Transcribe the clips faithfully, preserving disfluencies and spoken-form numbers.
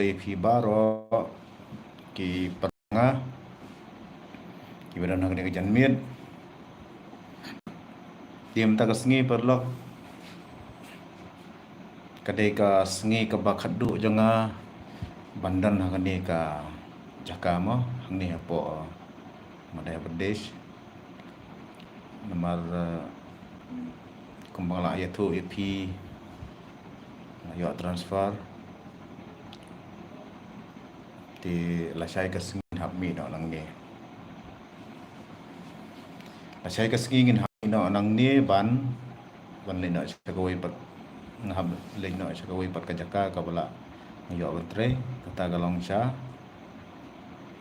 ïa phi baroh ki paralok nga kiba don ha kane ka janmiet. Te mynta ka sngi paralok, ka dei ka sngi kaba khatduh jong nga ban don ha kane ka jaka mo, hangne hapoh Madhya Pradesh. Namar, eh, kumba nga la ïathuh ïa phi, nga ïoh transfer. Te lashai ka sngi ngin hap mih noh nangne. Lashai ka sngi ngin hap mih noh nangne ban, ban leit noh sha kawei pat. Nga hap leit noh sha kawei pat ka jaka kaba la nga ïoh ban trei, kata ka long sha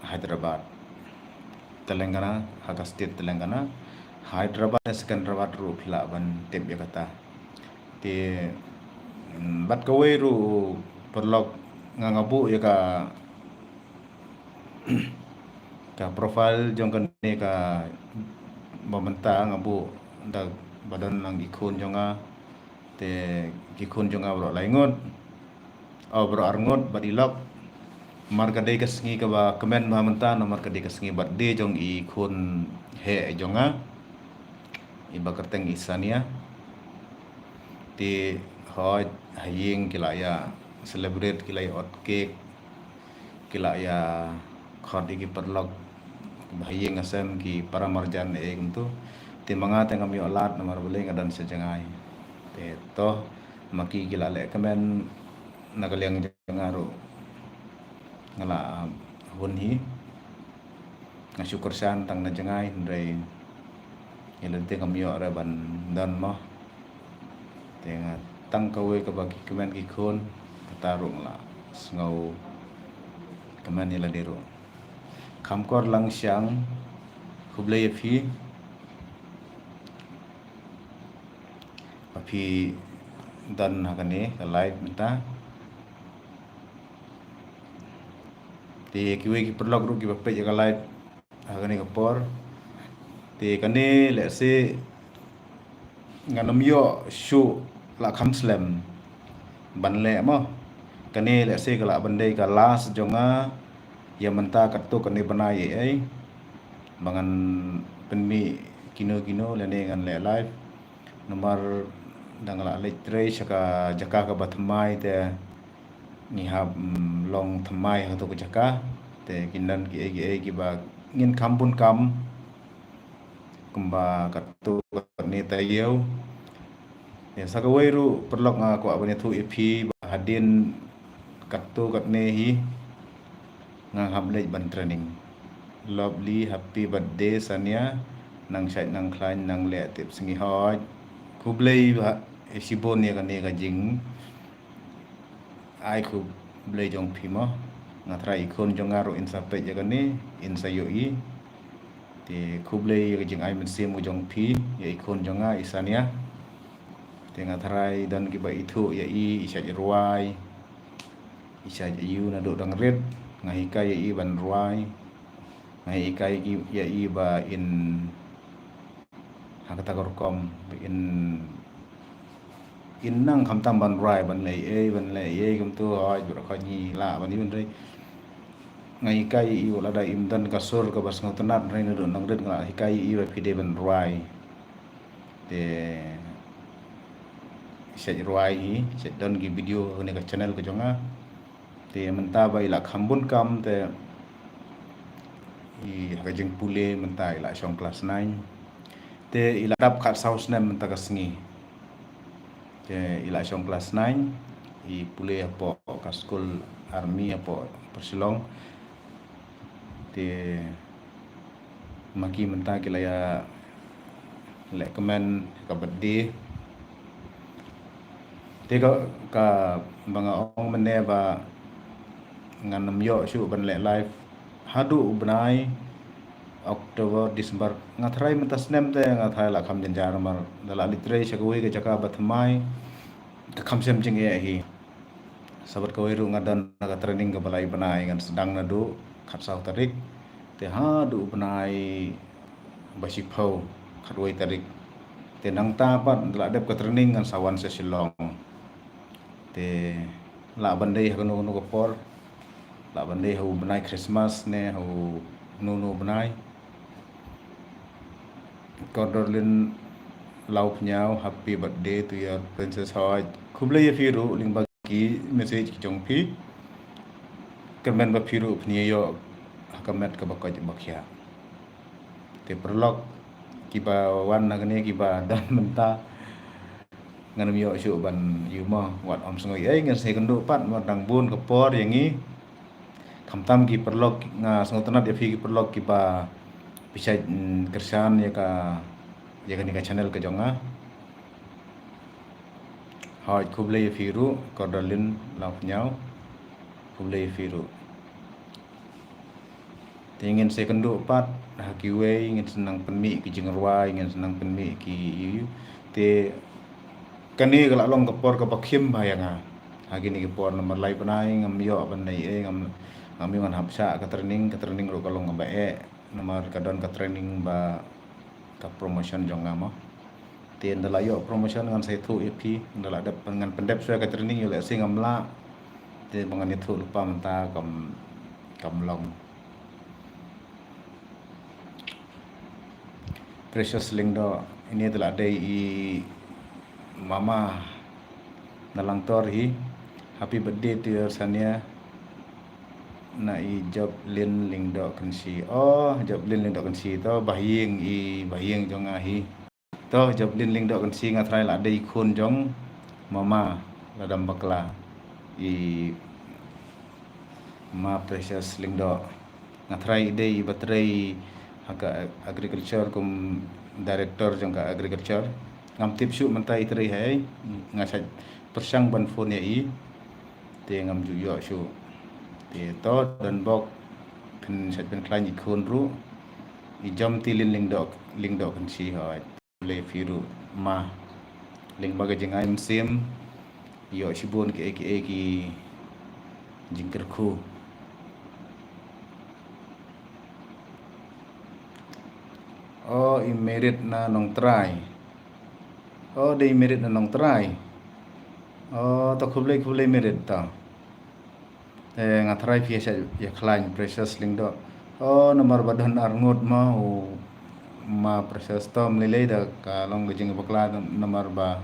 Hyderabad, Telangana, ha ka state Telangana. Hyderabad ne Secunderabad ruh phi lah ban tip ïa kata. Te, mm, bad kawei ruh paralok, nga, nga buh ïa ka, ka profile jong kane kaba mynta nga buh da ba don lang ki khun jong nga. Te ki khun jong nga baroh lai ngut, oh, baroh ar ngut bad i lok. Namar ka dei ka sngi kaba kmen bha mynta, namar ka dei ka sngi birthday jong i khun heh jong nga, iba kyrteng i Sania. Te hooid, ha ïing ki la ïa celebrate, ki la ïa ot cake, ki la ïa khot ïa ki paralok ba ha ïing ha sem, ki para marjan, eh, kumto. Te ma nga te ngam ïoh lad namar balei nga don sha jngai. Te to, ma ki ki la leh kmen na ka liang jong nga ruh nga la hun hi. Nga shu kyrshan tang na jngai, hynrei ïa lade ngam ïoh re ban don mo. Te nga tang kawei kaba ki kmen ki khun, kata ruh nga la sngew kmen ïa lade ruh. Khamkor Langsiang, khublei ïa phi ba phi don ha kane ka live mynta. Te kiwei ki paralok ruh kiba peit ïa ka live ha kane ka por. Te kane lehse ngan ym ïoh shuh la kham slem ban leh mo. Kane lehse ka lah ban dei ka last jong nga ïa mynta katto katne bnai ei ei ba ngan pynmih kino kino lane ngan leh live. Namar dang lah leit trei sha ka jaka kaba thymmai te ngi hap, mm, long thymmai ha kato ka jaka. Te kin don kiei kiei kiba ngin kham bun kam kumba katto katne taïew. Ïa sa kawei ruh paralok nga kwah ban ïathuh ïa phi ba hadien katto katne hi nga hap leit ban training. Lovely, happy birthday Sania. Nang shait nang khlaiñ nang leh tip sngi hooid. Khublei ba shibun ïa kane ka jing ai khublei jong phi mo. Nga tharai i khun jong nga ruh in sa peit ïa kane, in sa ïohi. Te khublei ïa ka jingai mynsiem ka jong phi ïa i khun jong nga i Sania. Te nga tharai don kiba ithuh ïa i, i shait rwai, i shait aiu naduh dang rit. Nga hikai ïa i ban rwai. Nga hikai ïa i ba in ha kata ka rukom ba in, in nang khamtam ban rwai, ban leh ei, ban leh ei kumto, hooid, baroh khoit ngi lah ban ïoh, hynrei nga hikai ïa i lada im don ka sur kaba sngewtynnat, hynrei naduh dang rit nga la hikai ïa i ba phi dei ban rwai. Te shait rwai hi, shait don ki video ha kane ka channel ka jong nga. Te mynta ba i la kham bun kam te i ha ka jingpule mynta i la shong class nine. Te i la dap khatsaw snem mynta ka sngi. Te i la shong class nine, i pule hapoh ka skul army hapoh Upper Shillong. Te ma ki mynta ki la ïa leh kmen ka birthday. Te ka, kaba nga ong mynne ba ngan ym ïoh shuh ban leh live haduh u bnai October, December. Nga tharai mynta snem te nga tharai la kham jynjar namar da la leit trei sha kawei ka jaka ba thymmai, ka kham shem jingeh hi. Sabad kawei ruh nga don ha ka training kaba lai bnai, ngan sdang naduh khatsaw tarik te haduh u bnai ba shiphew, khatwei tarik. Te nangta pat da la dep ka training ngan sa wan sha Shillong. Te lah ban dei ha kano kano ka por. lah ban dei ha u bnai Christmas ne ha u no no bnai. Kordorlin Law Pynïaw, happy birthday to your princess heart. Khublei ïa phi ruh lyngba ki message ki jong phi. Kyrmen ba phi ruh phin ïoh ha ka met kaba koit ba khiah. Te paralok kiba wan na kane kiba don mynta, ngan ym ïoh shuh ban ïoh mo, wat ym sngew ei, ngan sa ïakynduh pat mo, dang bun ka por ïa ngi. Khamtam ki paralok, nga sngewtynnat ïa phi ki paralok kiba phi shait, mm, kyrshan ïa ka, ïa kane ka channel ka jong nga. Hooid, khublei ïa phi ruh, Kordorlin Law Pynïaw. Khublei ïa phi ruh. Te ngin sa ïakynduh pat ha kiwei, ngin sa nang pynmih ki jingrwai, ngin sa nang pynmih ki, te kane ka la long ka por kaba khim bha ïa nga. Ha kine ki por namar lai bnai ngam ïoh ban leit ei, ngam, ngam ïoh ngan hap shah ka training, ka training ruh ka long kaba eh. Namar ka don ka training ba ka promotion jong nga mo. Te ynda la ïoh promotion ngan sa ïathuh ïa phi, ynda la dep ngan pyndep shuwa ka training, ïoh lehse ngam lah. Te ba ngan ïathuh lypa mynta kam, kam long. Precious Lyngdoh, ine te la dei i mama na Langtor hi. Happy birthday to your Sania. Na i Joplin Lyngdoh Kynshi. Oh, Joplin Lyngdoh Kynshi to, bahaïing, i bahaïing jong nga hi. To, Joplin Lyngdoh Kynshi, nga tharai la dei khun jong mama, la dang bakla. I Ma Precious Lyngdoh. Nga tharai i dei i ba trei ha ka agriculture kum director jong ka agriculture. Ngam tip shuh mynta i trei ha ei, nga shait pyrshang ban phone ïa i. Te ngam ju ïoh shuh. Te to don bok phin shait pynkhlaiñ i khun ruh. I Jomtilin Lyngdoh, Lyngdoh Kynshi hooid. Khublei phi ruh ma. Lyngba ka jingai mynsiem, ïoh shibun kiei kiei ki jingkyrkhu. O, i Merit na Nongtrai. O, dei i Merit na Nongtrai. O, to khublei, khublei Merit to. Te nga tharai phi ïa shait ïakhlaiñ Precious Lyngdoh. O, namar ba don arngut mo, u Ma Precious to, ym lei lei da ka long ka jingbakla namar ba.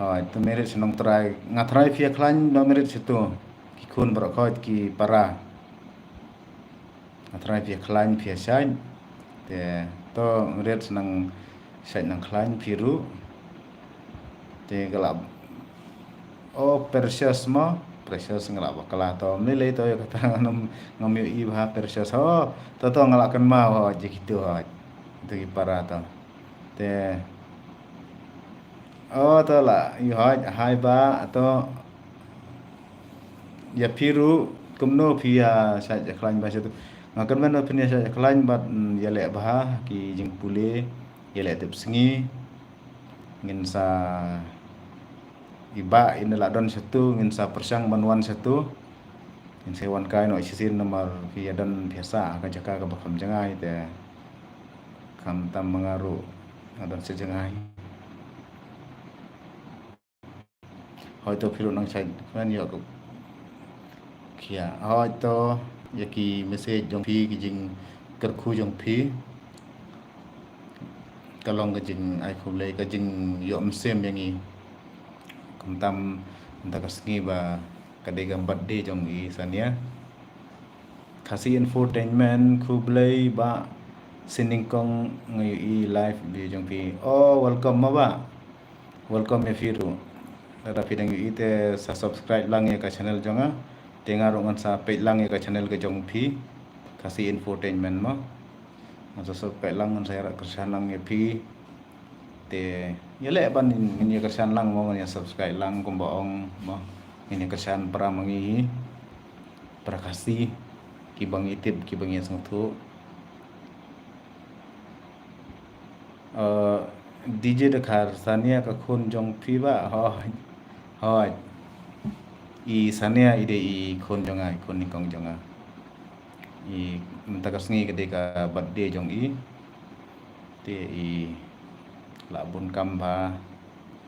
Hooid, to Merit sha Nongtrai. Nga tharai phi ïakhlaiñ ba Merit sha to. Ki khun baroh khoit ki para. Nga tharai phi ïakhlaiñ phi ïa shait. Te to Merit sa nang shait nang khlaiñ phi ruh. Te ka la, o, Precious mo, Precious nga la bakla to. Ym lei lei to ïa kata ngam, ngam ïohi bha Precious. O, to to nga la kynmaw hooid ïa kito hooid. Ito ki para to. Te, o, to la ïohi hooid, hai ba to. Ïa phi ruh kumno phi ïa shait ïakhlaiñ bha sha to. Nga kyrmen ba phin ïa shait ïakhlaiñ bad, mm, ïaleh bha ki jingpule, ïaleh tip sngi. Ngin sa, i Bah i la don sha to, ngin sa pyrshang ban wan sha to. Ngin sa wan kai noh shisien namar phi ïa don phi ïa sah ha ka jaka kaba kham jngai te khamtam ma nga ruh nga don sha jngai. Hooid to phi ruh nang shait kmen ïoh ka khia. Hooid to ïa ki message jong phi, ki jingkyrkhu jong phi. Ka long ka jingai khublei, ka jingïoh mynsiem ïa ngi. Khamtam mynta ka sngi ba ka dei ka birthday jong i Sania. Khasi Infotainment, khublei Bah Singnyngkong, nga ïohi live video jong phi. Oh, welcome ma Bah. Welcome ïa phi ruh. Lada phi dang ïohi te sa subscribe lang ïa ka channel jong nga. Te nga ruh ngan sa peit lang ïa ka channel ka jong phi. Khasi Infotainment mo. Ngan sa subscribe lang, ngan sa ïa kyrshan lang ïa phi. Te ïaleh ban ngin ïa kyrshan lang mo, ngin ïa subscribe lang kumba ong mo. Ngin ïa kyrshan para ma ngi hi. Para Khasi kiba ngi tip, kiba ngi sngewthuh. Eh, D J Dkhar, Sania ka khun jong phi Bah? Hooid. Hooid. I Sania i dei i khun jong nga, i khun nyngkong jong nga. I mynta ka sngi ka dei ka birthday jong i. Te i la bun kam bha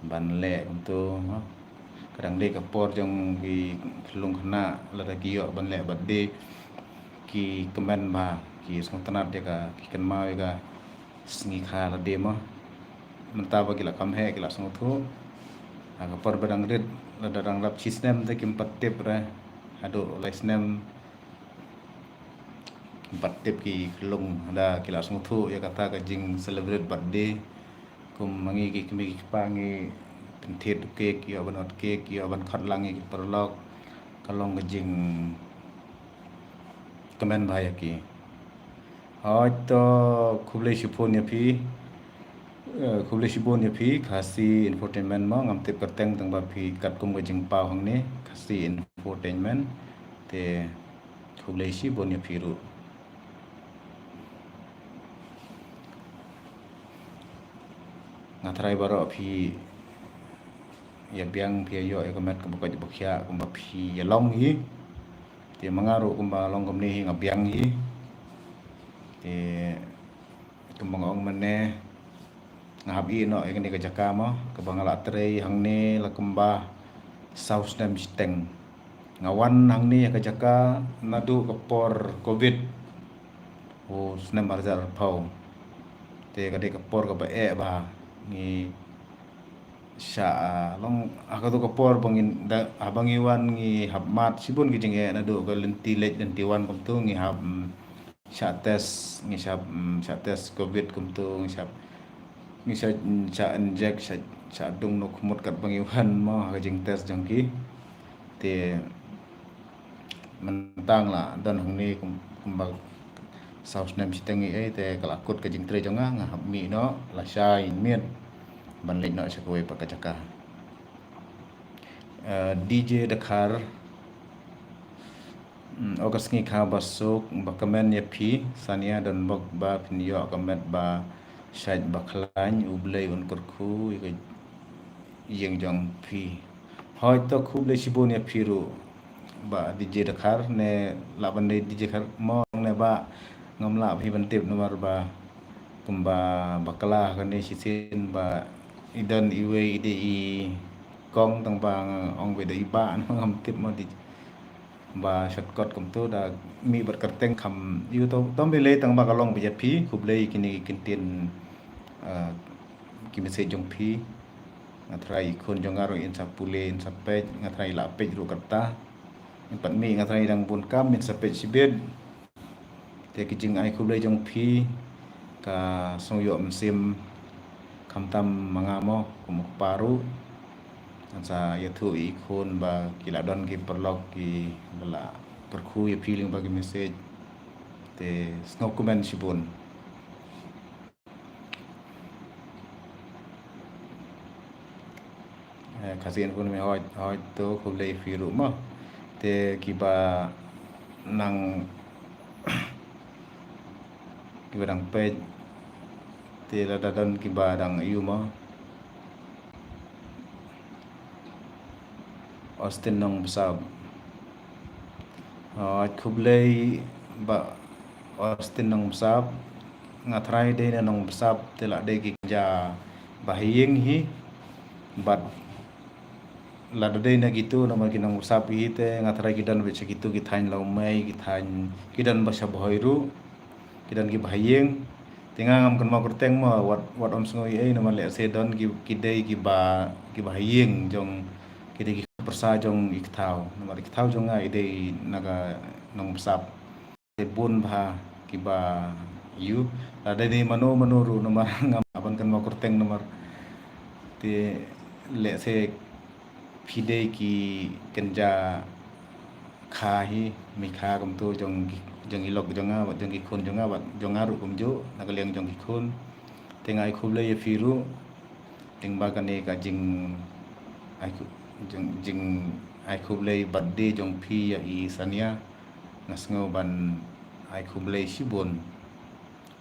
ban leh kumto, ha. Ka dang dei ka por jong ki khyllung khynnah, lada ki ïoh ban leh birthday, ki kmen bha, ki sngewtynnad ïa ka, ki kynmaw ïa ka sngi kha lade mo. Mynta ba ki la kham heh, ki la sngewthuh. Ha ka por ba dang rit, lada dang dap shi snem te kim pat tip re. Haduh lai snem kim pat tip ki khyllung, lada ki la sngewthuh ïa kata ka jing celebrate birthday. Kum ma ngi ki kmie ki kpa ngi pynthied cake, ïoh ban ot cake, ïoh ban khot lang ïa ki paralok. Ka long ka jingkmen bha ïa ki. Hooid to, khublei shibun ïa phi. Eh, khublei shibun ïa phi, Khasi Infotainment mo, ngam tip kyrteng tang ba phi katkum ka jingpaw hangne, Khasi Infotainment. Te khublei shibun ïa phi ruh. Nga tharai baroh phi ïa biang, phi ïa ïoh ïa ka met kaba koit ba khiah, kumba phi ïa long hi. Te ma nga ruh kumba long kumne hi nga biang hi. Te kumba nga ong mynne, nga hap ïeh noh ïa kane ka jaka mo, kaba nga la trei hangne la kumba saw snem shiteng. Nga wan hangne ïa ka jaka naduh ka por covid u snem arhajar arphew. Te ka dei ka por kaba eh bha, ngi shah, ah, long, ha kato ka por ba ngin da, haba ngi wan ngi hap mad shibun ki jingeh naduh ka lynti leit lynti wan kumto, ngi hap, mm, shah test, ngi shah, mm, shah test covid kumto, ngi shah, ngi shah, mm, shah inject, shah, shah dung noh khmut katba ngi wan mo, ha ka jingtest jong ki. Te mynta nga la don hangne kum, kumba saw snem shiteng ei, te ka la kut ka jingtrei jong nga, nga hap mih noh lashai miet ban leit noh sha kawei pat ka jaka. Eh, D J Dkhar, mm, o ka sngi kha ba suk ba kmen ïa phi, Sania, don bok ba phin ïoh ka met ba shait ba khlaiñ, U Blei un kyrkhu ïa ka ïing jong phi. Hooid to, khublei shibun ïa phi ruh Bah D J Dkhar, ne lah ban dei D J Dkhar mo ne bah, ngam lah phi ban tip namar ba kumba bakla kane shisien ba i don iwei i dei i kong, tang ba nga ong ba i dei i bah, ngam tip mo, dei ba shortcut kumto, da mih bad kyrteng kham ïoh to, to ym lei lei, tang ba ka long ba ïa phi. Khublei kine ki kyntien, ah, ki message jong phi. Nga tharai i khun jong nga ruh in sa pule, in sa peit, nga tharai i la peit ruh kata. In pat mih, nga tharai i dang bun kam, in sa peit shibit. Te ki jingai khublei jong phi ka sngew ïoh mynsiem, khamtam ma nga mo, kum u kpa ruh. Ngan sa ïathuh ïa i khun ba ki la don ki paralok kiba la kyrkhu ïa phi lyngba ki message. Te sngewkmen shibun. Eh, Khasi Info News, hooid, hooid to, khublei phi ruh mo. Te kiba nang, kiba dang peit, te lada don kiba dang ïoh mo. Austin Nongbsap. Hooid, khublei Bah Austin Nongbsap. Nga tharai dei na Nongbsap te la dei ki kynja ba ha ïing hi. Bad lada dei na kito namar ki Nongbsap hi te nga tharai ki don beit sha kito ki thaiñ Lawmei, ki thaiñ, ki don ba sha Bhoi ruh. Ki don kiba ha ïing. Te nga ngam kynmaw kyrteng mo, wat, wat ym sngew ei ei namar lehse don ki, ki dei kiba, kiba ha ïing jong, ki dei ki pyrsa jong i kthaw. Namar i kthaw jong nga i dei na ka Nongbsap. Te bun bha kiba ïoh. Lada dei mano mano ruh namar ngam lah ban kynmaw kyrteng namar. Te lehse phi dei ki kynja kha hi, mei kha kumto jong ki, jong i lok jong nga, bad jong ki khun jong nga, bad jong nga ruh kumjuh, na ka liang jong ki khun. Te nga ai khublei ïa phi ruh, lyngba kane ka jing, ai khu-, jing, jing, ai khublei birthday jong phi ïa i Sania, nga sngew ban ai khublei shibun.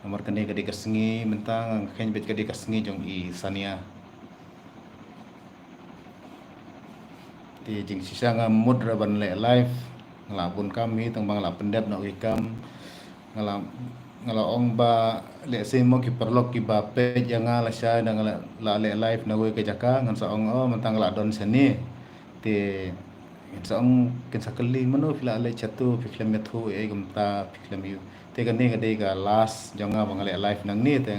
Namar kane ka dei ka sngi, mynta nga kheiñ beit ka dei ka sngi jong i Sania. Te jingshisha nga mut re ban leh live, nga la bun kam hi, tang ba nga la pyndep noh ki kam. Nga la, nga la ong ba lehse mo ki paralok kiba peit ïa nga lashai da nga la, la leh live na wei ka jaka, ngan sa ong, oh, mynta nga la don shane. Te kin sa ong, kin sa kylli mano phi la leit shatu, phi khlem ïathuh ei kumta, phi khlem ïoh. Te kane ka dei ka last jong nga ba nga leh live nangne, te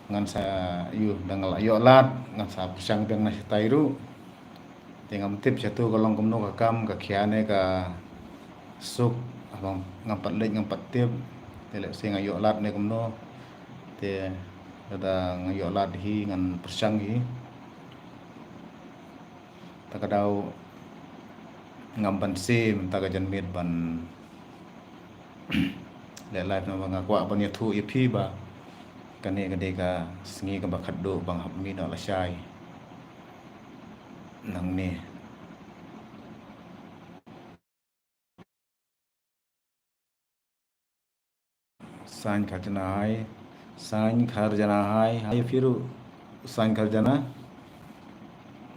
ngan sa ïoh, dang la ïoh lad ngan sa pyrshang biang na shatai ruh. Te ngam tip shatu ka long kumno ka kam ka khia ne ka suk, abang ngam pat leit, ngam pat tip. Te lehse nga ïoh lad ne kumno. Te lada nga ïoh lad hi ngan pyrshang hi. Ta ka daw ngam ban shem ta ka janmiet ban leh live, namar nga kwah ban ïathuh ïa phi ba kane ka dei ka sngi kaba khatduh ba nga hap mih noh lashai nangne. Sain Kharjana hai, Sain Kharjana hai, hai ïa phi ruh Sain Kharjana.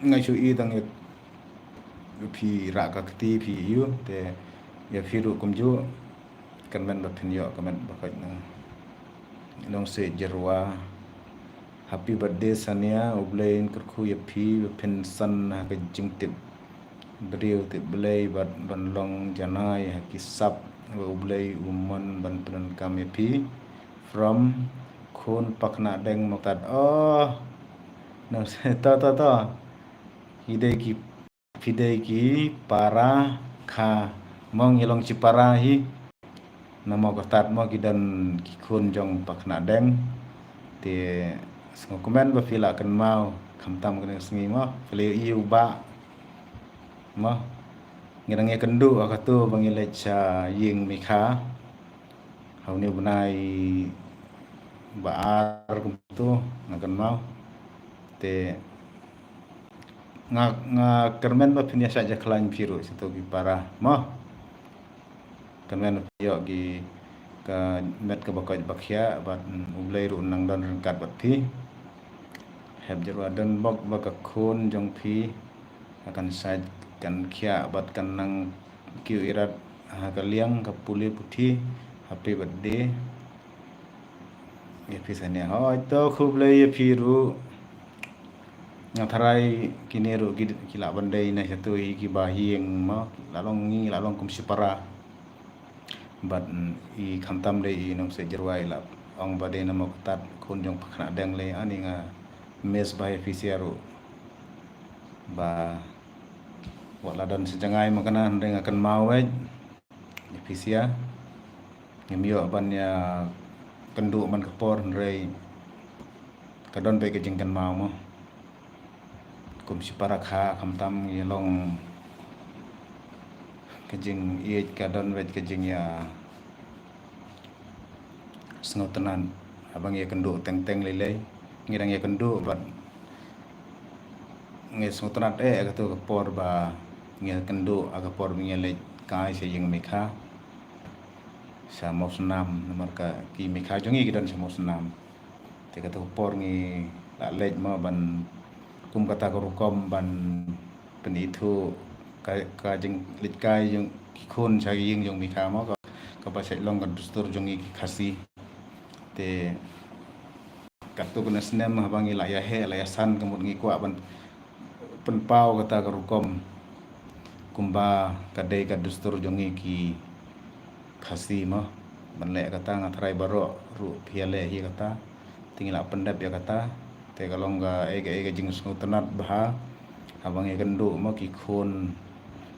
Nga shu i tang ïa phi rah ka kti phi ïoh, te ïa phi ruh kumjuh. Kyrmen ba phin ïoh, kyrmen ba koit na. Nongsiej Jyrwa. Happy birthday Sania, U Blei un kyrkhu ïa phi ba phin san ha ka jingtip briew tip Blei bad ban long janai ha ki sap, ba U Blei u mon ban pyndonkam ïa phi. From khun Paknadeng Moktat. Oh. Nongsiej, to to to. Ki dei ki Phi dei ki para kha, mo ngi long shi para hi. Na Mawkyrtad mo ki don ki khun jong Paknadeng. Te sngewkmen ba phi la kynmaw khamtam kane ka sngi mo. Phi la ïohi u bah mo. Ngi dang ïakynduh ha katu ba ngi leit sha ïing Mekha. Ha une u bnai ba ar kumtu nga kynmaw. Te nga, nga kyrmen ba phin ïa shah ïakhlaiñ phi ruh shatu ki para mo. Kyrmen ba phin ïoh ki ka met kaba koit ba khiah bad U Blei ruh un nang don ryngkat bad phi. Hep Jyrwa, don bok ba ka khun jong phi kan sait kan khiah bad kan nang kiew irat ha ka liang ka pule puthi. Happy birthday ïa phi Sania. Hooid to, khublei ïa phi ruh. Nga tharai kine ruh ki, ki lah ban dei na shatu hi kiba hieng mo, la long ngi, la long kum shi para. Bad i khamtam dei i Nongsiej Jyrwa i la ong ba dei na Mawkyrtad, khun jong Paknadeng lei. Ani nga miss ba ïa phi Sia ruh. Ba wat la don sha jngai ma kane hynrei nga kynmaw wei ïa phi Sia. Ngim ïoh ban ïakynduh man ka por hynrei ka don beit ka jingkynmaw mo. Kum shi para kha khamtam ïa long ka jingïeit, ka don beit ka jingïa sngewtynnat. Haba ngi ïakynduh teng teng lei lei ngi dang ïakynduh bad ngi sngewtynnat eh ha katu ka por ba ngi ïakynduh ha ka por ba ngi leit kai sha ïing Mekha sha Mawsynram, namar ka ki Mekha jong ngi ki don sha Mawsynram. Te katu ka por ngi la leit mo ban kum kata ka rukom ban pynithuh ka, ka jingleit kai jong ki khun sha ïing jong Mekha mo, ka, kaba sait long ka dustur jong ngi ki Khasi. Te katto katne snem haba ngi la ïa heh la ïa san ka mut ngi kwah ban pynpaw kata ka rukom kumba ka dei ka dustur jong ngi ki Khasi mo. Ban leh kata nga tharai baroh ruh phi ïa leh hi kata. Te ngi la pyndep ïa kata. Te ka long kaei kaei ka jingsngewtynnat bha haba ngi ïakynduh mo ki khun,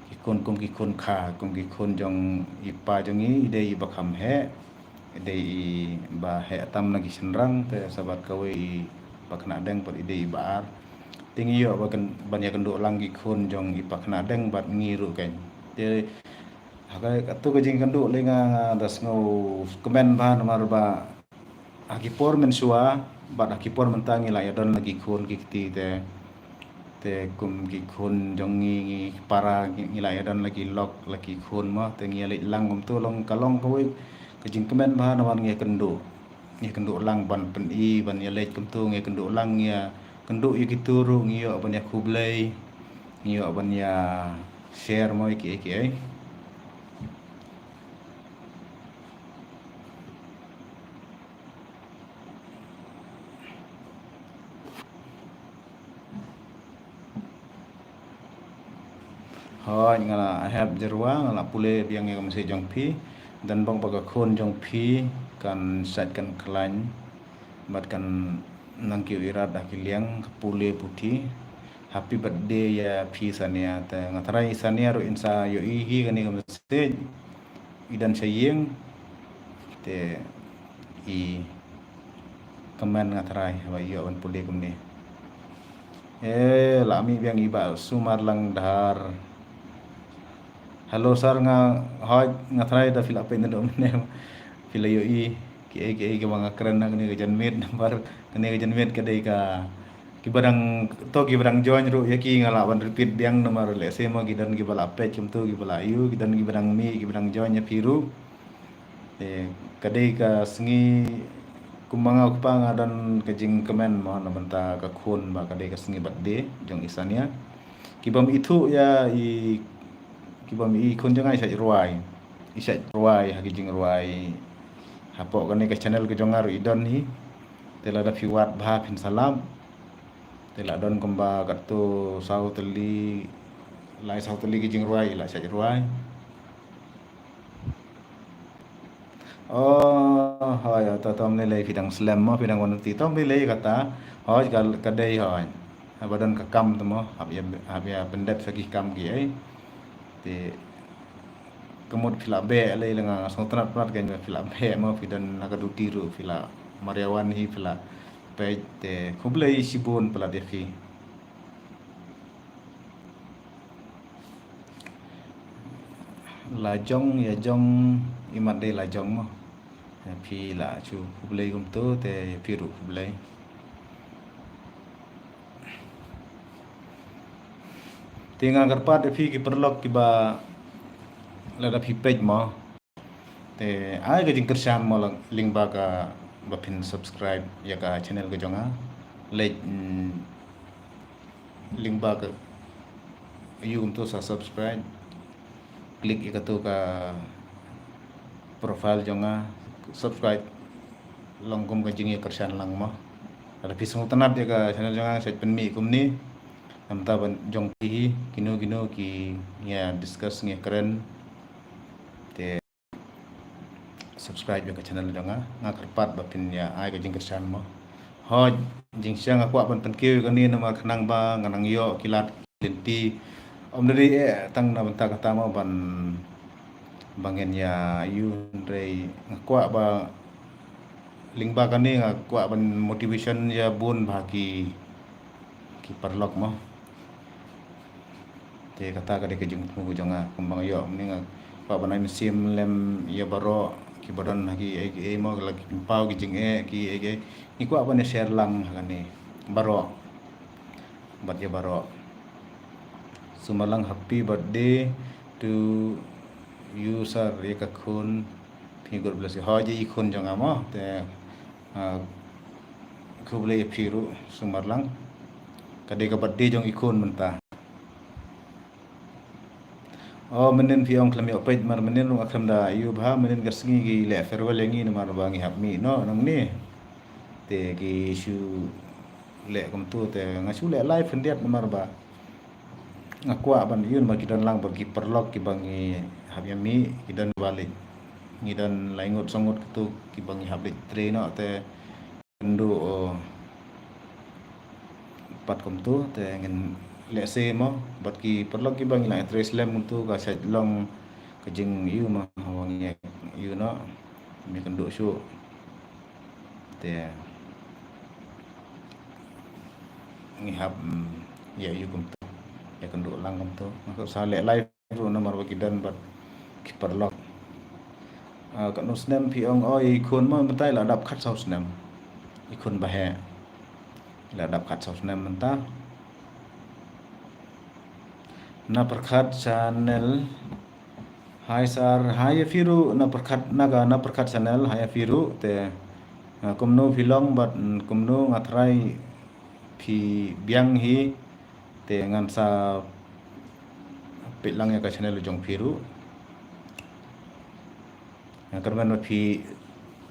ki khun kum ki khun kha, kum ki khun jong i pa jong ngi i dei i ba kham heh. I dei i ba heh tam na ki shynrang, te sa bad kawei i Paknadeng pat i dei i ba ar. Te ngi ïoh ba kyn-, ban ïakynduh lang ki khun jong i Paknadeng bad ngi ruh kan. Te ha katu ka jingkynduh lei nga, nga da sngewkmen bha namar ba ha ki por mynshuwa bad ha ki por mynta ngi la ïa don la ki khun ki kti te, te kum ki khun jong ngi, ngi para ngi, ngi la ïa don la ki lok la ki khun mo, te ngi ïa leit lang kumtu long ka long kawei ka jingkmen bha namar ngi ïa kynduh, ngi ïa kynduh lang ban pyni ban ïa leit kumtu, ngi ïa kynduh lang, ngi ïa kynduh ïa kitu ruh ngi ïoh ban ïa khublei, ngi ïoh ban ïa share mo ïa kiei kiei. Hooid, nga la hap jyrwa, nga la pule biang ïa ka message jong phi. Don bok ba ka khun jong phi kan sait kan khlaiñ bad kan nang kiew irat ha ki liang ka pule puthi. Happy birthday ïa phi Sania. Te nga tharai Sania ruh in sa ïohi hi kane ka message. I don sha ïing. Te i kmen nga tharai ba ïoh ban pule kumne. Eh, la mih biang i Bah Sumarlang Dhar. Hello sir, nga hooid, nga tharai da phi la peit naduh mynne. Phi la ïohi kiei kiei kiba nga kren ha kane ka janmiet, namar kane ka janmiet ka dei ka, kiba dang, to kiba dang join ruh ïa ki nga lah ban repeat biang namar lehse mo ki don kiba la peit kumto, kiba la ïohi, ki don kiba dang mih, kiba dang join ïa phi ruh. Eh, ka dei ka sngi, kumba nga u kpa nga don ka jingkmen mo na bynta ka khun ba ka dei ka sngi birthday jong i Sania. Kibym ithuh ïa i, kibym i khun jong nga i sait rwai. I sait rwai ha ki jingrwai. Hapoh kane ka channel ka jong nga ruh i don hi. Te lada phi wad bha phin sa lap. Te la don kumba katto saw tylli, lai saw tylli ki jingrwai i la sait rwai. Oh, hooid, to, to ym lei lei phi dang slem mo, phi dang wan ti, to ym lei lei kata. Hooid, ka, ka dei hooid. Haba don ka kam te mo, hap ïa, hap ïa pyndep sa ki kam kiei. Te ka mut phi la beh lei, la nga sngewtynnat palat ka phi la beh mo, phi don ha ka duty ruh phi la mar ïa wan hi phi la peit. Te khublei shibun palat ïa phi. La jong ïa jong, imat dei la jong mo. Phi la shu khublei kumto te phi ruh khublei. Te nga kyrpad ïa phi ki paralok kiba lada phi peit mo, te ai ka jingkyrshan mo, la lyngba kaba phin subscribe ïa ka channel ka jong nga. Leit, mm, lyngba ka, ïoh kumto sa subscribe. Klik ïa kato ka profile jong nga, subscribe. Long kum ka jingïakyrshan lang mo. Lada phi sngewtynnat ïa ka channel jong nga, sa pynmih kumne. Namar ba jong phi hi kino kino ki ngi ïa discuss, ngi ïa kren. Te subscribe ïa ka channel jong nga. Nga kyrpad ba phin ïa ai ka jingkyrshan mo. Hooid, jingshisha nga kwah ban pynkiew ïa kane namar khnang ba ngan nang ïoh ki lad ki lynti. Ym da dei eh tang na bynta kata mo ban, ba ngin ïa ïoh, hynrei nga kwah ba lyngba kane nga kwah ban motivation ïa bun bha ki, ki paralok mo. Te kata ka dei ka jingthmu ka jong nga, kumba nga ïoh mynne nga kwah ban ai mynsiem lem ïa baroh kiba don ha kiei kiei mo, la ki pynpaw ki jingeh kiei kiei, ngi kwah ban ïa share lang ha kane baroh bad ïa baroh. Sumarlang, happy birthday to you sir, ïa ka khun phi, God bless you. Hooid, ïa i khun jong nga mo, te, ah, khublei ïa phi ruh Sumarlang. Ka dei ka birthday jong i khun mynta. Oh, mynnin phi ong khlem ïoh peit, mar mynnin ruh nga khlem da ïoh bha, mynnin ka sngi ki leh farewell ïa ngi namar ba ngi hap mih noh nangne. Te ki shu leh kumto, te nga shu leh live khyndiat namar ba nga kwah ban ïoh namar ki don lang bad ki paralok kiba ngi hap ïa mih, ki don ba leit, ngi don lai ngut saw ngut kato kiba ngi hap leit trei noh, te kynduh, oh, pat kumto te ngin lehse mo bad ki paralok kiba ngi la trei slem kumto, ka sait long ka jingïoh mo, haba ngi ïoh noh, ngi kynduh shuh. Te ngi hap, mm, ïa ïoh kumto, ïa kynduh lang kumto. Nga kwah sa leh live ruh namar ba ki don bad ki paralok. Ah, katno snem phi ong? Oh, i khun mo mynta i la dap khatsaw snem. I khun ba heh i la dap khatsaw snem mynta. Na Pyrkhat Channel. Hi sir, hi ïa phi ruh na Pyrkhat, na ka na Pyrkhat Channel, hi ïa phi ruh. Te, ah, kumno phi long bad, mm, kumno, nga tharai phi biang hi. Te ngan sa peit lang ïa ka channel jong phi ruh. Nga kyrmen ba phi,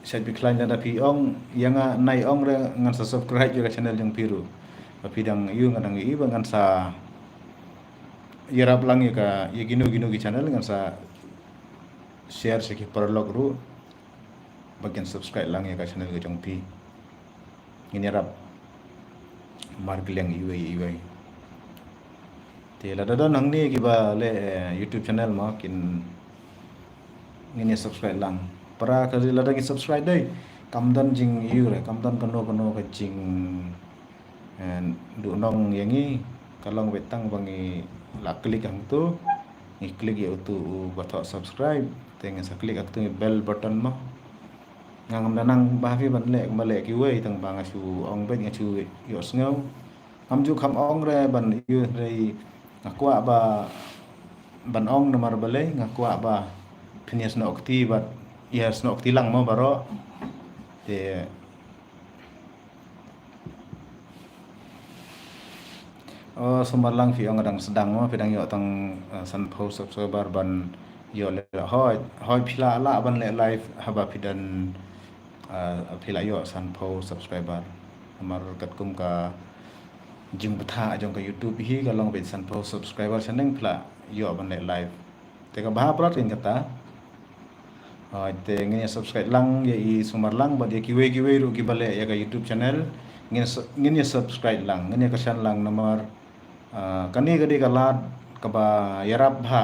sait phi khlaiñ, lada phi ong ïa nga, nai ong re, ngan sa subscribe ïa ka channel jong phi ruh. Ba phi dang ïoh, nga dang ïoh, ba ngan sa ïarap lang ïa ka, ïa kino kino ki channel, ngan sa share sha ki paralok ruh ba kin subscribe lang ïa ka channel ka jong phi. Ngin ïarap markylliang iwei iwei. Te lada don hangne kiba leh, eh, YouTube channel mo, kin ngin ïa subscribe lang. Para ka lada ngin subscribe dei, kam don jingïoh re, kam don kano kano ka jing, eh, duhnong ïa ngi, ka long beit tang ba ngi la click hangto, ngi click ïa uto uba thoh subscribe, te ngin sa click hangto bell button mo. Nga ngam da nang ba phi ban leh, ba leh kiwei, tang ba nga shu ong beit, nga shu ïohsngew. Ngam ju kham ong re ban ïoh re, nga kwah ba ban ong namar balei, nga kwah ba phin ïa snoh kti bad ïa snoh kti lang mo baroh. Te, oh, sumar lang phi ong dang sdang mo, phi dang ïoh tang, eh, sanphew subscriber ban ïoh leh. Hooid, hooid phi lah lah ban leh live haba phi don, eh, phi lah ïoh sanphew subscriber. Namar katkum ka jingbthah jong ka YouTube hi ka long beit sanphew subscriber shaneng phi lah ïoh ban leh live. Te kaba bha palat kein kata. Ah, te ngin ïa subscribe lang ïa i sumar lang bad ïa kiwei kiwei ruh kiba leh ïa ka YouTube channel. Ngin su-, ngin ïa subscribe lang, ngin ïa kyrshan lang namar, ah, kane ka dei ka lad kaba ïarap bha.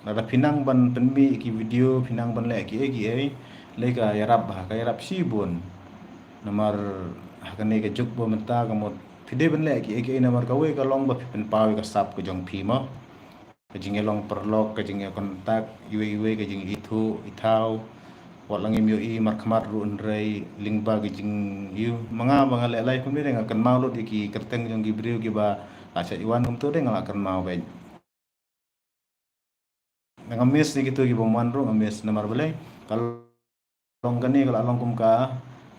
Lada phi nang ban pynmih ki video, phi nang ban leh kiei kiei, lei ka ïarap bha, ka ïarap shibun. Namar ha kane ka juk ba mynta ka mut phi dei ban leh kiei kiei namar kawei ka long ba phi pynpaw ïa ka sap ka jong phi mo. Ka jingïalong paralok, ka jingïa contact iwei iwei, ka jingithuh ithaw. Wat la ngim ïohi markhmat ruh hynrei lyngba ka jingïoh ma nga ba nga leh live kumne dei nga kynmaw lut ïa ki kyrteng jong ki briew kiba la shah ïa wan kumto dei nga la kynmaw beit. Nga miss ïa kito kiba wan ruh nga miss namar balei ka long kane ka la long kum ka,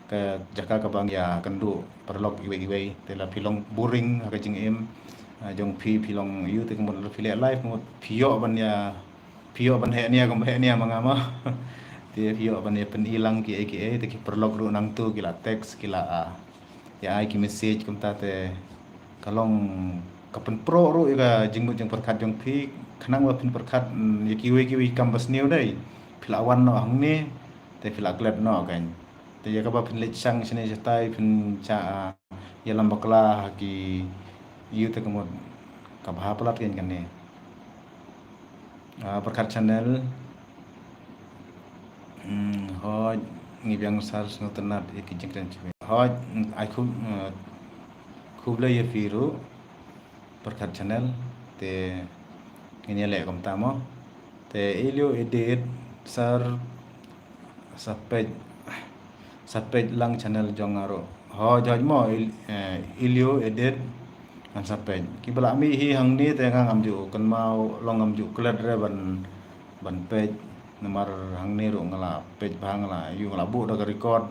ka jaka kaba ngi ïa kynduh paralok iwei iwei. Te la phi long boring ha ka jingim, ah, jong phi, phi long ïoh te ka mut la phi leh live ka mut phi ïoh ban ïa, phi ïoh ban heh nia kumba heh nia ma nga ma. Te phi ïoh ban ïa pyni lang kiei kiei te ki paralok ruh nangto ki la text ki la, ah, ïa ai ki message kumta te ka long ka pynproh ruh ïa ka jingmut jingpyrkhat jong phi khnang ba phin pyrkhat, mm, ïa kiwei kiwei kam ba sniew dei phi la wan noh hangne te phi la klet noh kan. Te ïa kaba phin leit shang shane shatai phin shah, ah, ïalam bakla ha ki ïoh te ka mut kaba bha palat kein kane. Ah, pyrkhat channel. Hmm, hooid, ngi biang sar sngewtynnat ïa ki jingkren jong phi. Hooid, hmm, ai khublei, eh, khublei ïa phi ruh. Pyrkhat channel, te ngin ïa leh kumta mo. Te Ilio Edit, sar, sa peit, sa peit lang channel jong nga ruh. Hooid, hooid mo, Il-, eh, Ilio Edit, ngan sa peit. Kiba la mih hi hangne te nga ngam ju kynmaw, long ngam ju klet re ban, ban peit. Namar hangne ruh nga la peit bha nga la, ïoh nga la buh da ka record.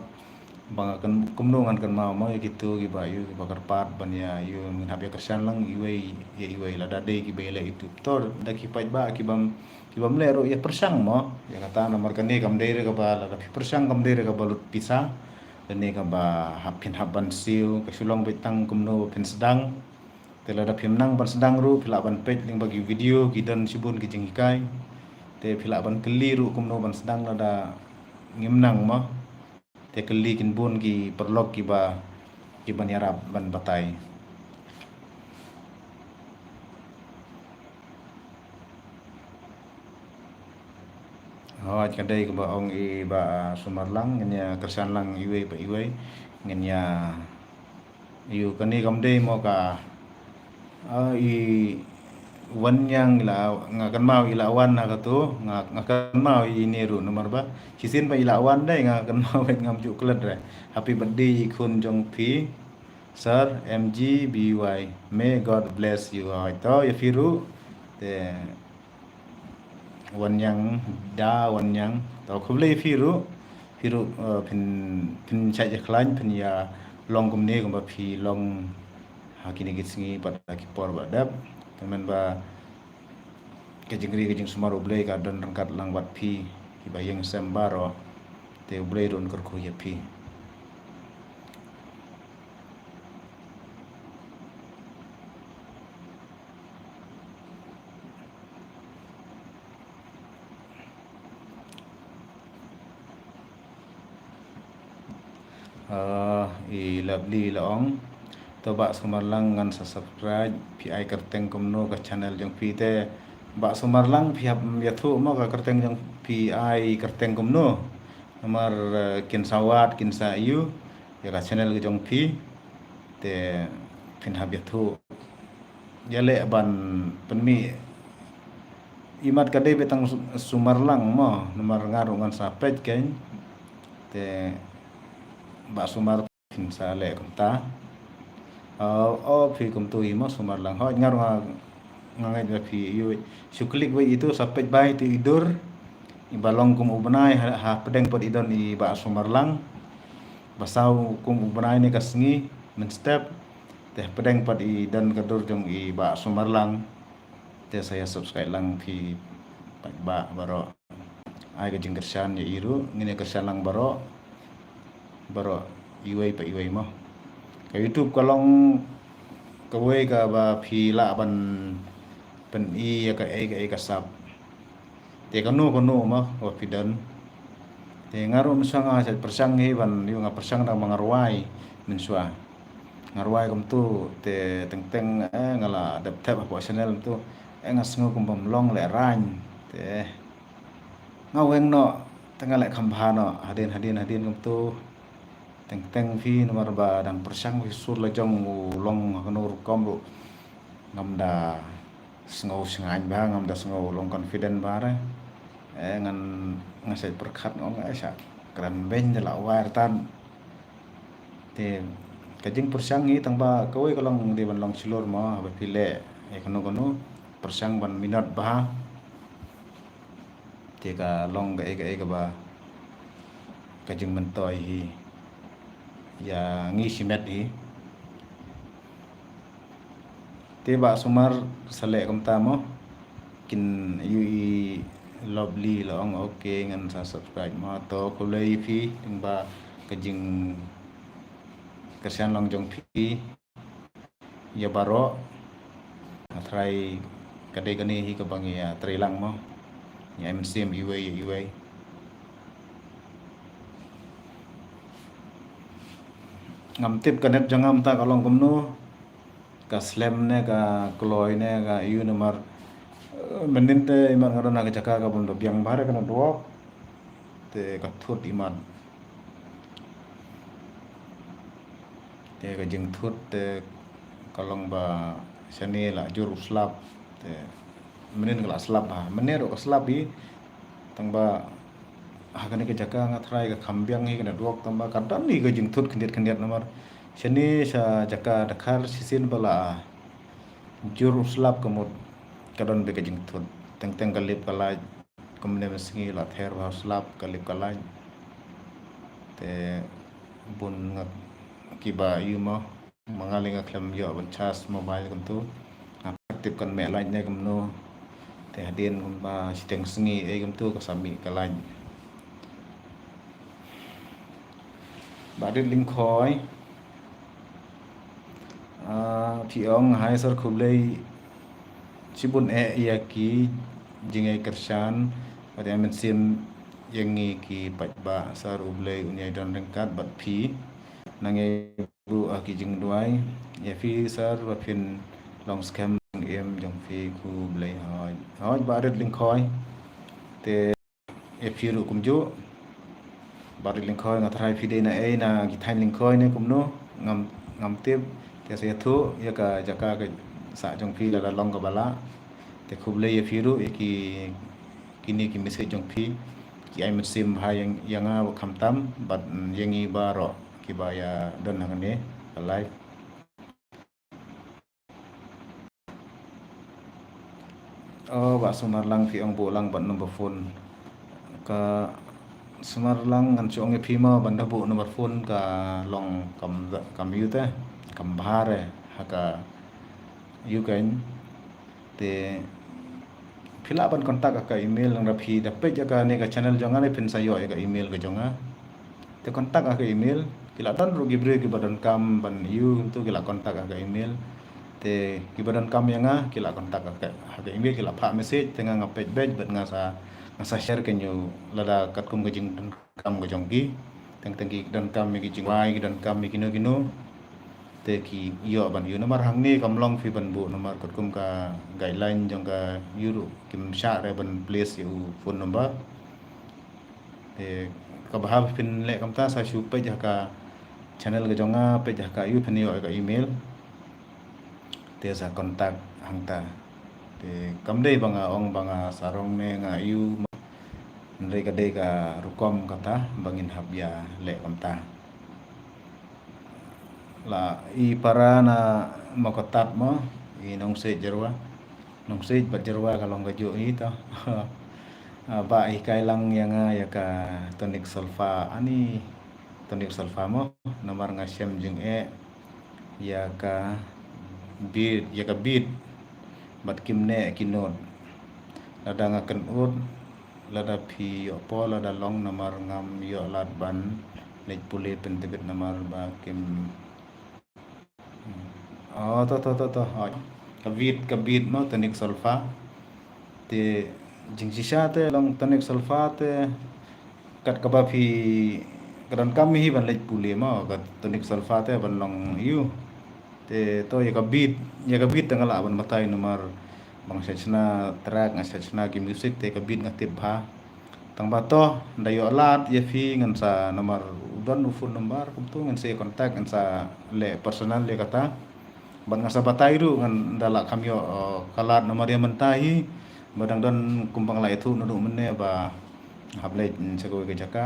Ba nga kyn-, kumno ngan kynmaw mo ïa kito kiba ïoh kiba kyrpad ban ïa ïoh ngin hap ïa kyrshan lang iwei ïa iwei lada dei kiba ïa leh YouTube. To da ki paidbah kibam, kibam leh ruh ïa pyrshang mo. Ïa kata namar kane kam dei re kaba lada phi pyrshang kam dei re kaba lut pisa. Kane kaba hap phin hap ban siew ka shu long beit tang kumno ba phin sdang. Te lada phim nang ban sdang ruh phi lah ban peit lyngba ki video ki don shibun ki jinghikai. Te phi lah ban kylli ruh kumno ban sdang lada ngim nang mo. Te kylli kin bun ki paralok kiba, kiban ïarap ban batai. Hooid ka dei kaba ong i Bah Sumar lang ngin ïa kyrshan lang iwei pa iwei ngin ïa Ïoh kane kam dei mo ka, ah, i Wanniang i la, nga kynmaw i la wan ha kato, nga, nga kynmaw ine ruh namar ba shisien ba i la wan dei nga kynmaw bad ngam ju klet re. Happy birthday i khun jong phi, Sir M G B Y. May God bless you. Hooid to ïa phi ruh. Te Wanniang, Da Wanniang. To khublei phi ruh, phi ruh, eh, phin, phin shait ïa khlaiñ, phin ïa long kumne kumba phi long ha kine ki sngi bad ha ki por ba dep. Te men ba ka jingri ka jingsumar U Blei ka don ryngkat lang bad phi, kiba ïeng sem baroh. Te U Blei ruh un kyrkhu ïa phi. Ah, i Lovely la ong. To Bah Sumarlang ngan sa subscribe, phi ai kyrteng kumno ka channel jong phi te. Bah Sumarlang phi hap ïathuh mo ka kyrteng jong phi ai kyrteng kumno. Namar, eh, kin sa wad, kin sa ïoh ïa ka channel ka jong phi. Te phin hap ïathuh. Ïaleh ban pynmih. Imat ka dei ba tang Su-, Sumarlang mo, namar nga ruh ngan sa peit kein. Te Bah Sumar phin sa leh kumta. Oh, oh, phi kumtu hi mo Sumarlang. Hooid nga ruh nga, nga ngeit ba phi ïoh. Shu klik wei itu sa peit ba itu i dur. Iba long kum u bnai ha, ha pdeng pat i don i Bah Sumarlang. Ba saw kum u bnai ne ka sngi mynstep. Te pdeng pat i don ka dur jong i Bah Sumarlang. Te sa ïa subscribe lang phi paidbah baroh. Ai ka jingkyrshan ïa i ruh, ngin ïa kyrshan lang baroh. Baroh iwei pa iwei mo. Ka YouTube ka long kawei kaba phi lah ban pyni ïa kaei kaei ka sap. Te kano kano mo ba phi don. Te nga ruh mynshuwa nga shait pyrshang hi ban ïoh, nga pyrshang da ma nga rwai mynshuwa. Nga rwai kumtu te teng teng, eh, nga la dep thep hapoh channel kumtu. Eh, nga sngew kum bym long lehraiñ. Te nga weng noh, te nga leh kham bha noh, hadien hadien hadien kumtu. Teng teng phi namar ba dang pyrshang phi sur la jong u long ha kano rukom ruh. Ngam da sngew shngaiñ bha, ngam da sngew long confident bha re. Eh, ngan, nga shait pyrkhat nga ong, eh, sha kren beiñ da la wai tan. Te ka jingpyrshang hi tang ba kawei ka long dei ban long shlur mo, haba phi leh ïa kano kano pyrshang ban minot bha. Te ka long kaei kaei kaba ka jingmyntoi hi ïa ngi shimet hi. Te Bah Sumar sa leh kumta mo. Kin ïohi Lovely la ong, okay, ngan sa subscribe mo. To khublei phi, tang ba ka jingkyrshan long jong phi. Ïa baroh. Nga tharai ka dei kane hi kaba ngi ïa trei lang mo. Ngi ai mynsiem iwei ïa iwei. Ngam tip ka net jong nga mynta ka long kumno. Ka slem ne ka kloi ne ka ïoh namar, eh, mynnin te imat nga don ha ka jaka ka bym da biang bha re ka network. Te ka thut imat. Te ka jingthut te ka long ba shane la jur u slap. Te mynnin ka la slap ha. Mynne ruh ka slap hi. Tang ba ha kane ka jaka nga tharai ka kham biang hi ka network tang ba ka don hi ka jingthut khyndiat khyndiat namar shane sha jaka Dkhar shisien ba la jur u slap ka mut ka don beit ka jingthut. Teng teng ka lip ka lait. Kumne mynsngi la ther bha u slap ka lip ka lait. Te bun nga kiba ïoh mo. Ma nga lei nga khlem ïoh ban charge mobile kumtu. Nga pat tip kan meh lait ne kumno. Te hadien kumba shiteng sngi ei kumtu ka sa mih ka lait. Bah Rit Lyngkhoi. Ah, phi ong, hi sir, khublei shibun eh ïa ki jingïakyrshan bad ïa mynsiem ïa ngi ki paidbah, sir U Blei un ïai don ryngkat bad phi. Nang ïai buh ha ki jingduwai ïa phi sir ba phin long skhem jingim jong phi, khublei. Hooid, hooid Bah Rit Lyngkhoi. Te ïa phi ruh kumjuh. Bah Rit Lyngkhoi, nga tharai phi dei na ei, na ki thaiñ Lyngkhoi ne kumno, ngam, ngam tip. Te sa ïathuh ïa ka jaka ka sah jong phi lada long kaba lah. Te khublei ïa phi ruh ïa ki, kine ki message jong phi. Ki ai mynsiem bha ïa, ïa nga khamtam bad, mm, ïa ngi baroh kiba ïa don hangne ka live. Oh, Bah Sumarlang, phi ong buh lang bad number phone. Ka Sumarlang, ngan shu ong ïa phi mo ban da buh number phone ka long kam, kam ïoh te, kam bha re, ha ka ïoh kein. Te phi lah ban contact ha ka email, lada phi da peit ïa kane ka channel jong nga ne phin sa ïoh ïa ka email ka jong nga. Te contact ha ka email, ki la don ruh ki briew kiba donkam ban ïoh kumtu, ki la contact ha ka email. Te kiba donkam ïa nga ki la contact ha ka, ha ka email, ki la phah message, te nga nga peit beit bad nga sa, nga sa share kein ïa u lada katkum ka jingdonkam ka jong ki. Teng teng ki donkam ïa ki jingrwai, ki donkam ïa kino kino. Te ki ïoh ban ïoh namar hangne kam long phi ban buh namar katkum ka guideline jong ka ïoh ruh kim shah re ban place ïa u phone number. Te kaba hap phin leh kumta sa shu peit ha ka channel ka jong nga, peit ha ka ïoh phin ïoh ka email. Te sa contact hangta. Te kam dei ba nga ong ba nga sarong ne nga ïoh. Hynrei ka dei ka rukom kata ba ngin hap ïa leh kumta. La i para na Mawkatat mo, i Nongsiej Jyrwa. Nongsiej bad Jyrwa ka long kajuh hi to. Ah, ba hikai lang ïa nga ïa ka tonic solfa, ani tonic solfa mo, namar nga shem jingeh ïa ka beat, ïa ka beat bad kim neh ki note. Lada nga kynnoh, lada phi ïoh por, lada long namar ngam ïoh lad ban leit pule pyntbit namar ba kim. Oh, to, to, to, to. Oh, ka beat, ka beat mo, tonic solfa. Te jingshisha te long tonic solfa te kat kaba phi ka donkam hi ban leit pule mo, ka tonic solfa te ban long ïoh. Te to ïa ka beat, ïa ka beat te nga lah ban batai namar ba nga shna track, nga shna ki music te ka beat nga tip bha. Tang ba to, nda ïoh lad ïa phi ngan sa namar u don u phone number kumtu ngan sa contact ngan sa leh personal ïa kata. Bad ngan sa batai ruh ngan da lah kham ïoh, eh, ka lad namar ïa mynta hi. Ba dang don kumba nga la ïathuh naduh mynne ba hap leit sa kawei ka jaka.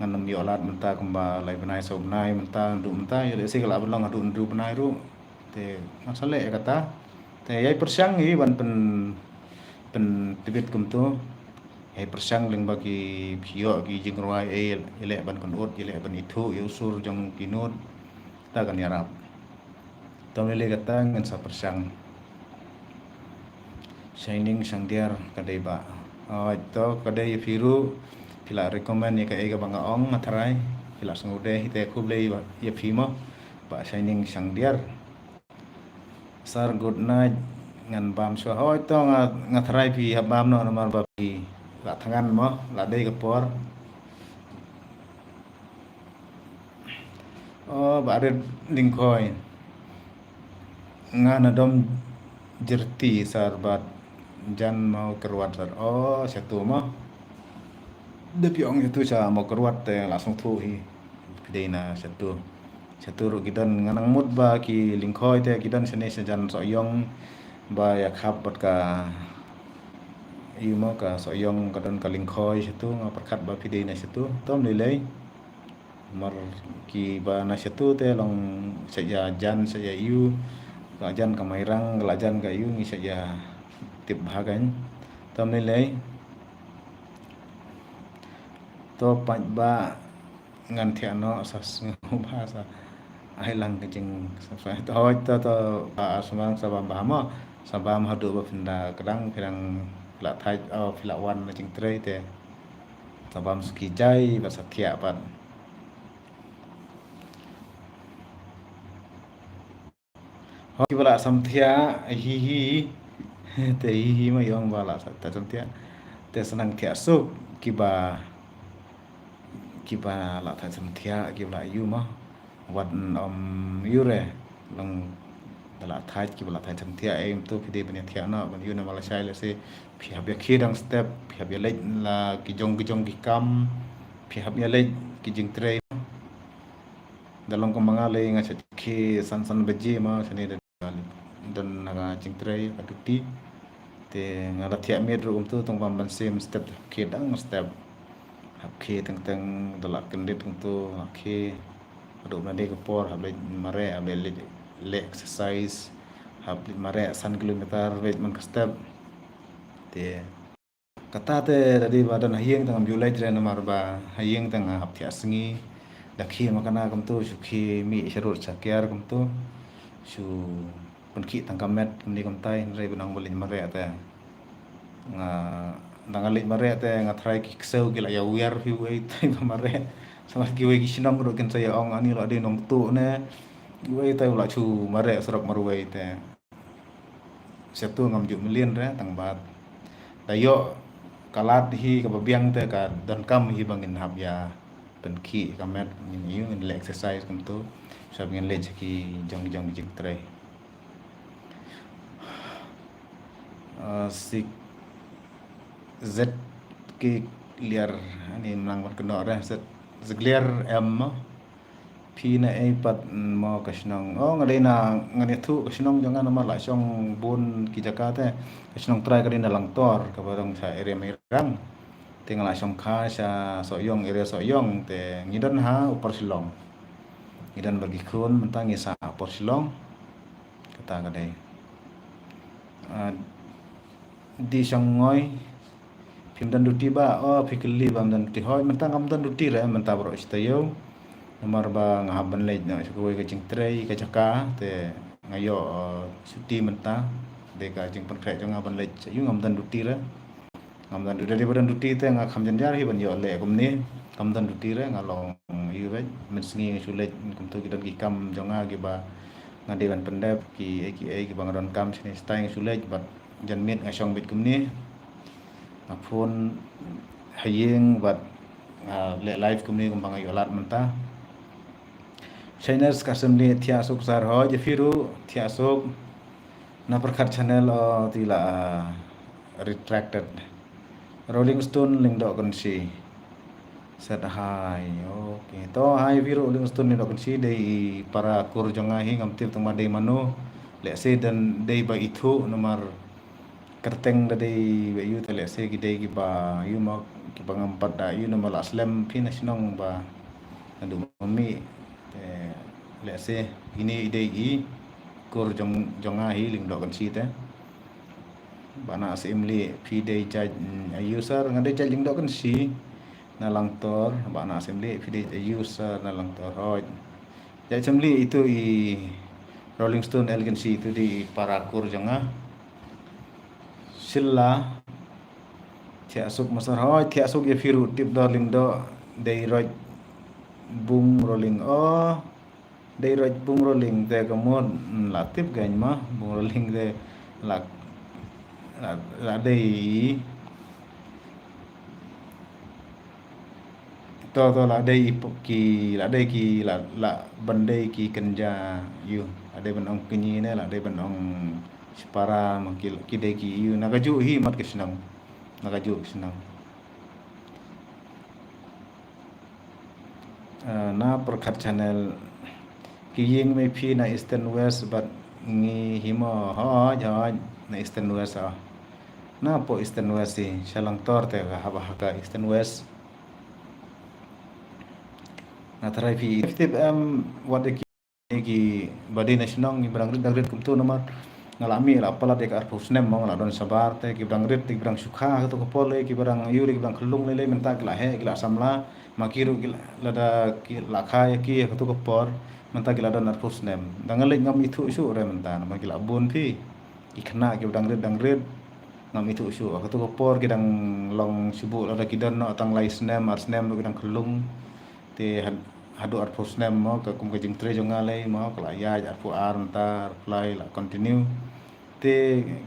Ngan ym ïoh lad mynta kumba lai bnai saw bnai mynta naduh mynta ïoh lehse ka lah ban long haduh hynriew bnai ruh. Te ngan sa leh ïa kata. Te ïai pyrshang hi ban pyn, pyntbit kumtu. Ïai pyrshang lyngba ki phi ïoh ki jingrwai, eh, ïaleh ban kynnoh, ïaleh ban ithuh ïa u sur jong ki note. Ta kan ïarap. Te ym lei lei kata ngan sa pyrshang. Shining Shangdiar ka dei ba. Oh, to ka dei ïa phi ruh. Phi la recommend ïa kaei kaba nga ong nga tharai. Phi la sngewdei hi te khublei ïa phi mo. Bah Shining Shangdiar. Sir, good night. Ngan bam shuwa. Hoi to nga, nga tharai phi hap bam noh namar ba phi la thngan mo, la dei ka por. Oh, Bah Rit Lyngkhoi. Nga na Dom Jyrti, Sir, bad jan Mawkyrwat, Sir. Oh, shatu mo. Da phi ong shatu sha Mawkyrwat te la sngewthuh hi. Phi dei na shatu. Shatu ruh ki don, nga nang mut ba ki Lyngkhoi te ki don shane shajan Sohiong ba ïa khap bad ka, ïa mo ka Sohiong ka don ka Lyngkhoi shatu, nga pyrkhat ba phi dei na shatu. To ym lei lei. Mar kiba na shatu te long sha ïa jan sha ïa ïu. Ka jan ka Mairang, ka la jan ka ïu ngi sha ïa tip bha kan. To ym lei lei. To pat ba ngan thiah noh sa sngewbha sa ai lang ka jing sa sa to hoi to to ba sumang sa bam ba mo sa bam haduh ba phin da kdang phi dang la thait o phi la wan na jingtrei te sa bam suki jai ba sa thiah pat. Hoi kiba la samthiah hi hi te hi hi ma ïong ba la sa ta samthiah te sa nang thiah suk kiba kiba la thait samthiah kiba la ïu ma wat ym ïu re long da la thait kiba la thait samthiah em tu phi dei ban ïa thiah noh ban ïu na Malaysia lehse phi hap ïa khie dang step phi hap ïa leit la ki jong ki jong ki kam phi hap ïa leit ki jingtrei. Da long kumba nga lei nga sa khie san san baje ma shane da don ha ka jingtrei ka duty. Te nga da thiah miet ruh kumtu tang ban ban sim step hap khie dang step. Hap khie teng teng da la kyndit kumtu hap khie. Haduh na dei ka por hap leit mareh hap leit leh exercise. Hap leit mareh san kilometer leit man ka step. Te kata te da dei ba don ha ïing tang am ju leit re namar ba ha ïing tang hap thiah sngi. Da khie ma kana kumtu shu khie mih sharud sha kiar kumtu shu pynkhih tang ka met kumne kumtai hynrei ba nang ba leit mareh te nga da nga leit mareh te nga tharai ki ksew ki la ïa wiar phi wei tai ba mareh. Samar ki wei ki shnong ruh kin sa ïa ong ani la dei nongtuh ne wei tai u la shu mareh surok marwei te. Shatu ngam ju mlien re tang ba da ïoh ka lad hi kaba biang te ka donkam hi ba ngin hap ïa pynkhih ka met, ngin ïoh ngin leh exercise kumtu. Shuwa ngin leit sha ki jong jong ki jingtrei. Ah, sik zet ki liar ani mlang wan keno re zet zgliar em mo. Phi na ei pat mo ka shnong? Oh, nga dei na, nga dei thu ka shnong jong nga namar la shong bun ki jaka te. Ka shnong trai ka dei na Langtor, ka ba dong sha area Mairang. Te nga la shong kha sha Sohiong, area Sohiong, te ngi don ha Upper Shillong. Ngi don bad ki khun, mynta ngi sah Upper Shillong. Kata ka dei. Ah, di shong ngoi. Phim don duty ba, oh, phi kylli ba ym don duty. Hoi, mynta ngam don duty re, mynta baroh shi taïew. Namar ba nga hap ban leit noh sha kawei ka jingtrei ka jaka, te nga ïoh, uh, shuti mynta. Dei ka jingpynkhreh jong nga ban leit sha ïew, ngam don duty re. Ngam don duty, dei ba don duty te nga kham jynjar hi ban ïoh leh kumne. Ngam don duty re, nga long ïew beit. Mynsngi nga shu leit kumtu, ki don ki kam jong nga kiba nga dei ban pyndep, ki ei ki ei kiba nga don kam shane shatai nga shu leit, bad janmiet nga shong beit kumne. Nga phone ha ïing bad nga leh live kumne kumba nga ïoh lad mynta. Shiners ka shem leh, thiah suk sir, hoi ïa phi ruh thiah suk. Na Pyrkhat Channel, oh, te la, ah, retracted. Rolling Stone Lyngdoh Kynshi. Set hi. Okay. To hi ïa phi ruh Rolling Stone Lyngdoh Kynshi, dei i para kur jong nga hi, ngam tip tang ba dei mano. Lehse dei ba ithuh namar kyrteng da dei ba ïoh, te lehse ki dei kiba ïoh ma kiba ngam pat da ïoh namar la slem phi na shnong ba naduh ma mih. Te lehse ine i dei i kur jong jong nga hi Lyngdoh Kynshi te. Ba na Syiemlieh phi dei judge, mm, ïa u sir, nga dei judge Lyngdoh Kynshi na Langtor, ba na Syiemlieh phi dei ïa u sir na Langtor, hoi. Judge Syiemlieh itu i Rolling Stone L Kynshi itu dei i para kur jong nga. Shilla. Thiah suk ma sir, hoi, thiah suk ïa phi ruh, tip da Lyngdoh, dei Roj Bung Rolling. Oh, dei Roj Bung Rolling te ka mut, mm, la tip kein ma, Bung Rolling te la, la, la dei. To, to, la dei i pok ki, la dei ki, la, la ban dei ki kynja ïew, la dei ban ong kñi ne, la dei ban ong shipara, ma ki, ki dei ki ïew, na kajuh hi mat ka shnong, na kajuh ka shnong. Ah, na Pyrkhat Channel, ki ïing mei phi na Eastern West bad ngi hi mo, hoi, hoi, na Eastern West, ah. Na po Eastern West hi, sha Langtor te ka haba ha ka Eastern West. Nga tharai phi tip em, wat ïa ki, ki ba dei na shnong, ki ba dang rit, dang rit kumtu namar nga la mih la palat ïa ka arphew snem mo, nga la don shabar te ki ba dang rit, ki ba dang shu kha ha kato ka por lei, ki ba dang ïew lei, ki ba dang khyllung lei lei, mynta ki la heh, ki la samla, ma ki ruh ki la, lada ki la kha ïa ki ha kato ka por, mynta ki la don arphew snem. Da nga leit ngam ithuh shuh re mynta namar ki la bun phi. Ki khynnah ki ba dang rit, dang rit, ngam ithuh shuh. Ha kato ka por ki dang long shu buh, lada ki don noh tang lai snem, ar snem ruh ki dang khyllung. Te had-, haduh arphew snem mo, ka kum ka jingtrei jong nga lei mo, ka la ïaid arphew ar, mynta arphew lai la continue. Te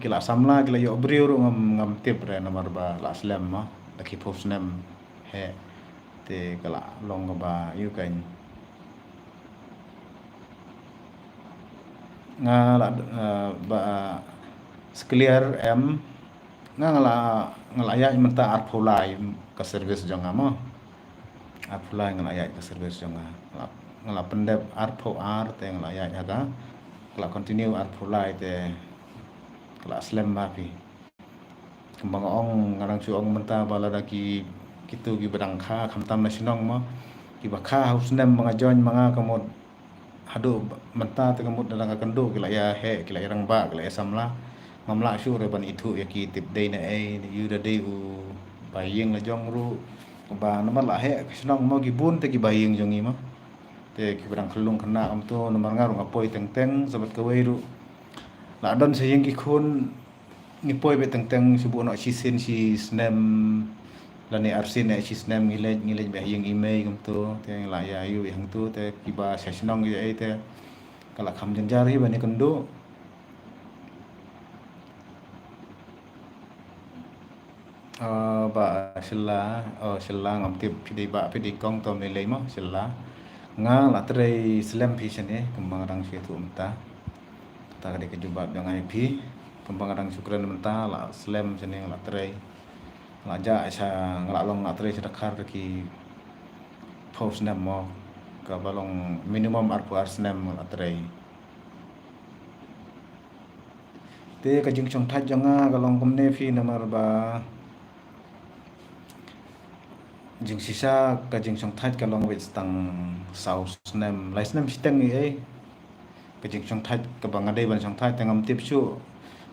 ki la samla, ki la ïoh briew ruh ngam, ngam tip re namar ba la slem mo, da ki phew snem heh. Te ka la long kaba ïoh kein. Nga la, eh, ba, eh, skliar em, nga, nga la, nga la ïaid mynta arphew lai ka service jong nga mo. Arphew lai nga la ïaid ka service jong nga. Nga la, nga la pyndep arphew ar te nga la ïaid ha ka. Nga la continue arphew lai te nga la slem ba phi. Kumba nga ong, nga dang shu ong mynta ba lada ki, kitu ki ba dang kha, khamtam na shnong mo, ki ba kha ha u snem ba nga join ma nga ka mut haduh mynta te ka mut lada nga kynduh ki la ïa heh, ki la ïa rangbah, ki la ïa samla. Ngam lah shuh re ban ithuh ïa ki tip dei na ei, ïoh da dei u ba ïing la jong ruh. Ba namar la heh ka shnong mo, ki bun te ki ba ïing jong ngi mo. Te ki ba dang khyllung khynnah kumtu namar nga ruh nga poi teng teng, sa bad kawei ruh la don sa ïing ki khun. Ngi poi beit teng teng, shu buh noh shisien shisnem lane arsien ne shisnem ngi leit, ngi leit beit ha ïing i mei kumtu, te ngi la ïa ïoh hangtu, te kiba sha shnong ïa ei te ka la kham jynjar hi ban ïakynduh. Ah, ba Shella, oh, Shella ngam tip phi dei ba phi dei kong to me lei mo Shella. Nga la trei slem phi shane kumba nga dang shu tu mynta. Ta ka dei ka jubab jong nga ïa phi. Kumba nga dang shu kren mynta la slem shane nga la trei. La ja sha nga la long la trei sha Dkhar ki phew snem mo. Kaba long minimum arphew ar snem nga la trei. Te ka jingshongthait jong nga ka long kumne phi namar ba jingshisha ka jingshongthait ka long beit tang saw snem, lai snem shiteng ei ei. Ka jingshongthait kaba nga dei ban shongthait te ngam tip shuh.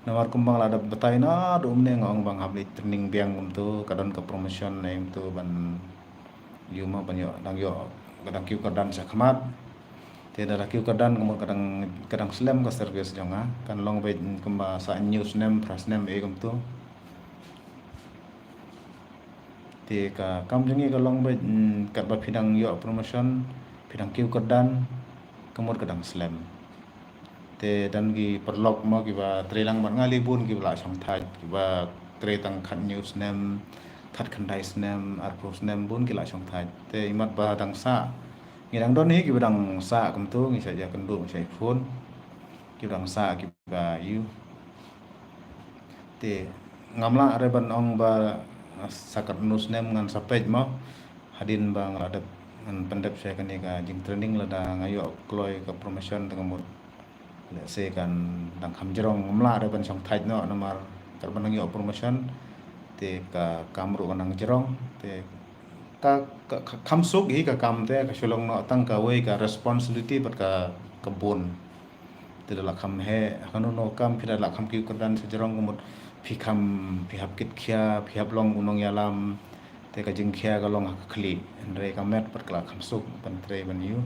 Namar kumba nga la dep batai naduh mynne nga ong ba nga hap leit training biang kumto, ka don ka promotion ne kumto ban ïoh mo ban ïoh, dang ïoh, ka dang kiew kyrdan sha khmat. Te da la kiew kyrdan ka mut ka dang, ka dang slem ka service jong nga. Kan long beit kumba sa hynñiew snem, phra snem ei kumto. Te ka kam jong ngi ka long beit, mm, katba phi dang ïoh promotion, phi dang kiew kyrdan, ka mut ka dang slem. Te don ki paralok mo kiba trei lang bad nga lei bun kiba la shongthait, kiba trei tang khathynñiew snem, khatkhyndai snem, arphew snem bun ki la shongthait. Te imat ba dang sah, ngi dang don hi kiba dang sah kumto, ngi shait ïakynduh, ngi shait phone. Kiba dang sah kiba ïoh. Te ngam lah re ban ong ba sa katno snem ngan sa peit mo. Hadien ba nga la dep ngan pyndep sha kane ka jingtraining lada nga ïoh kloi ka promotion te ka mut. Lehse kan dang kham jrong, ngam lah re ban shongthait noh namar katba nang ïoh promotion te ka kam ruh kan dang jrong. Te ka, ka, ka kham suk hi ka kam te ka shu long noh tang kawei ka responsibility bad ka, ka bun. Te da la kham heh ha kano kano kam phi da la kham kiew kyrdan sha jrong ka mut phi kham, phi hap kit khia, phi hap long u nongïalam. Te ka jingkhia ka long ha ka khlieh, hynrei ka met pat ka la kham suk ban trei ban ïoh.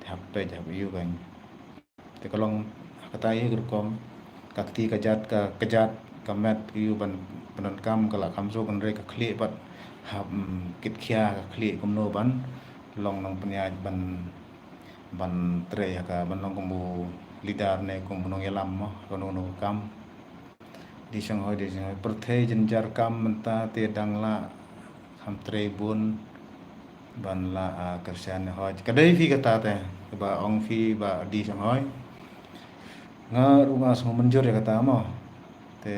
Te hap peit hap ïoh kan. Te ka long ha kata hi ka rukom ka kti ka jat, ka, ka jat ka met ïoh ban pyndonkam ka la kham suk, hynrei ka khlieh pat hap, mm, kit khia ka khlieh kumno ban long nongpynïaid ban, ban trei ha ka, ban long kum u leader ne kum u nongïalam mo ha kano kano ka kam. Dei shong hoi, dei shong hoi. Pyrthei jynjar kam mynta te dang la kham trei bun ban la, ah, kyrshan hoi. Ka dei phi kata te, kaba ong phi ba dei shong hoi. Nga ruh nga sngew mynjur ïa kata mo. Te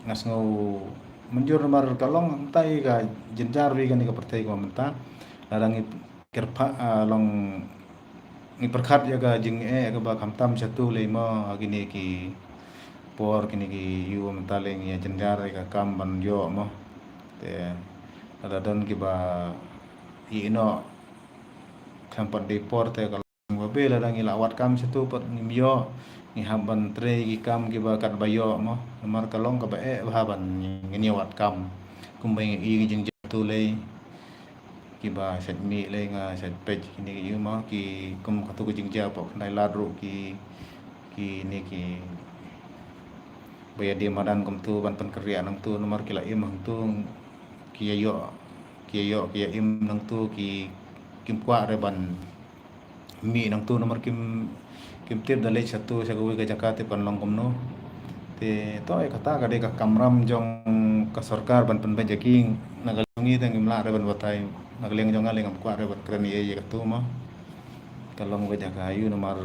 nga sngew mynjur namar ka long mynta ïa ka jynjar wi kane ka pyrthei ka mynta. Lada ngi kyrpad, ah, long ngi pyrkhat ïa ka jingeh kaba khamtam shatu lei mo ha kine ki por kine ki ïu mynta lei ngi ïa jynjar ïa ka kam ban ïoh mo. Te lada don kiba ïeh noh khlem pat dei por te ka long ba be lada ngi la wad kam shatu pat ngim ïoh ngi hap ban trei ki kam kiba katba ïoh mo. Namar ka long kaba eh bha ban ngin ïa wad kam kumba ngi ïa ki jingjia tu lei. Kiba shait mih lei nga shait peit kine ki ïu mo ki kum katu ka jingjia pok khyndai lad ruh ki, kine ki ba ïa die madan kumtu ban pynkynriah nangtu namar ki la im hangtu ki ïa ïoh, ki ïa ïoh ki ïa im nangtu ki kim kwah re ban mih nangtu namar kim, kim tip da leit shatu sha kawei ka jaka te kan long kumno. Te to ïa kata ka dei ka kamram jong ka sorkar ban pynbeit ïa ki. Na ka liang jong ngi te ngim lah re ban batai, na ka liang jong nga lei ngam kwah re ban kren ïa, ïa katu mo. Ka long beit ha ka ïu namar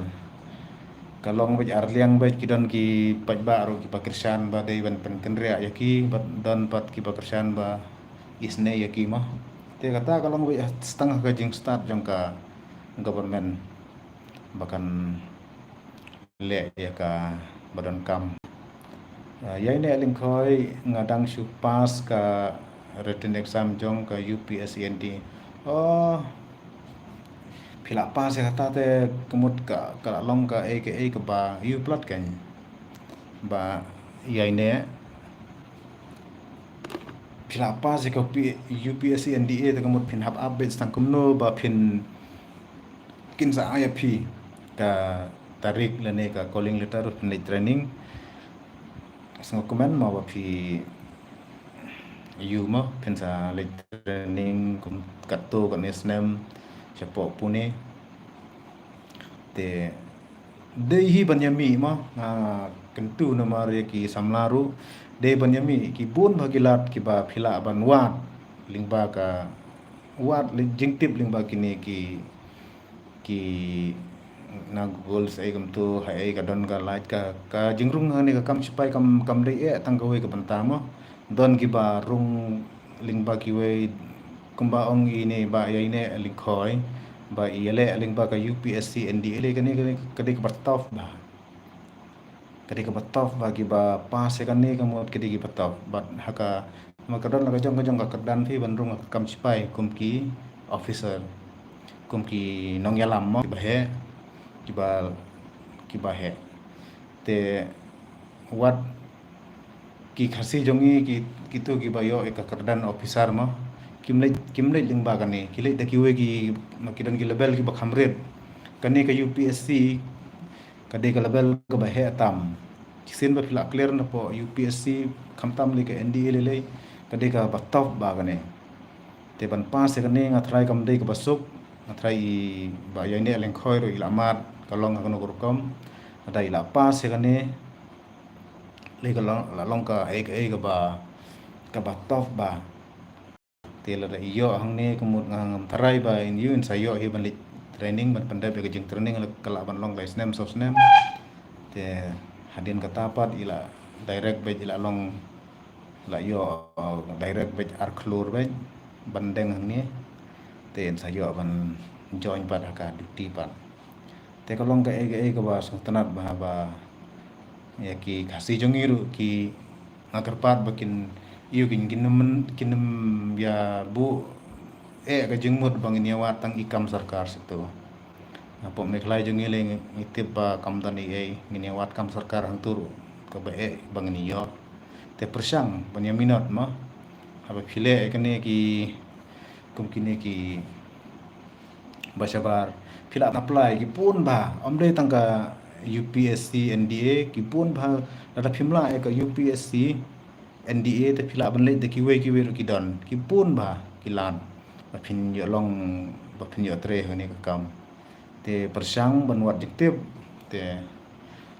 ka long beit ar liang beit ki don ki paidbah ruh kiba kyrshan ba dei ban pynkynriah ïa ki bad don pat kiba kyrshan ba isynei ïa ki mo. Te kata ka long beit tang ha ka jingstad jong ka government ba kan leh ïa kaba donkam. Ah, ïa ine lyngkhoi nga dang shu pass ka written exam jong ka U P S C N D. Oh, phi la pass ïa kata te ka mut ka, ka la long kaei kaei kaba ïu palat kan. Ba ïa ine phi la pass ïa ka P-, U P S C N D A te ka mut phin hap update tang kumno ba phin kin sa ai ïa phi ka tarik lane ka calling letter phin leit training. Sngew kmen mo ba phi ïu mo phin sa leit training kum katto katne snem shapoh Pune. Te dei hi ban ïa mih mo, nga kyntu namar ïa ki samla ruh dei ban ïa mih ki bun bha ki lad kiba phi lah ban wad lyngba ka wad jingtip lyngba kine ki ki na Google sa ei kumtu ha ei ka don ka lait ka ka jingrung ha ne ka kam sipai kam kam dei eh tang kawei ka bynta mo. Don kiba rung lyngba kiwei kumba ong ine ba ïa ine lyngkhoi ba ïa leh lyngba ka U P S C N D A le kane ka dei kaba tough ba. Ka dei kaba tough ba kiba pass ïa kane ka mut ka dei kiba tough. Bad ha ka ma ka don la ka jong ka jong ka kyrdan phi ban rung ka kam sipai kum ki officer kum ki nongïalam mo kiba heh kiba kiba heh. Te wat ki Khasi jong ngi ki kitu kiba ïoh ïa ka kyrdan officer mo kim leit kim leit lyngba kane ki leit da kiwei ki ma ki don ki level kiba kham rit. Kane ka U P S C ka dei ka level kaba heh tam. Shisien ba phi lah clear na pdeng U P S C khamtam lei ka N D A lei lei ka dei kaba tough ba kane. Te ban pass ïa kane nga tharai kam dei kaba suk nga tharai i ba ïa ine lyngkhoi ruh i la mad ka long ha kano ka rukom. Lada i la pass ïa kane lei ka long la long ka ei ka ei kaba kaba tough ba. Te lada i ïoh hangne ka mut nga ngam tharai ba in ïoh in sa ïoh hi ban leit training ban pyndep ïa ka jingtraining la ka lah ban long lai snem saw snem. Te hadien kata pat i la direct beit i la long la ïoh direct beit ar khlur beit ban deng hangne. Te in sa ïoh ban join pat ha ka duty pat. Te ka long ka ei ka ei kaba sngewtynnat ba ba ïa ki Khasi jong ngi ruh ki nga kyrpad ba kin ïoh kin kin nym kin nym ïa buh eh ka jingmut ba ngin ïa wad tang i kam sorkar sha tu. Hapoh Meghalaya jong ngi lei ngi tip ba kam don ei ei ngin ïa wad kam sorkar hangtu ruh kaba eh ba ngin ïoh. Te pyrshang ban ïa minot mo haba phi leh ïa kane ki kum kine ki ba shabar phi lah apply ki bun bha ym dei tang ka U P S C N D A ki bun bha lada phim lah ïa ka U P S C N D A te phi lah ban leit da kiwei kiwei ruh ki don ki bun bha ki lad ba phin ïoh long ba phin ïoh trei ha kane ka kam. Te pyrshang ban wad jingtip te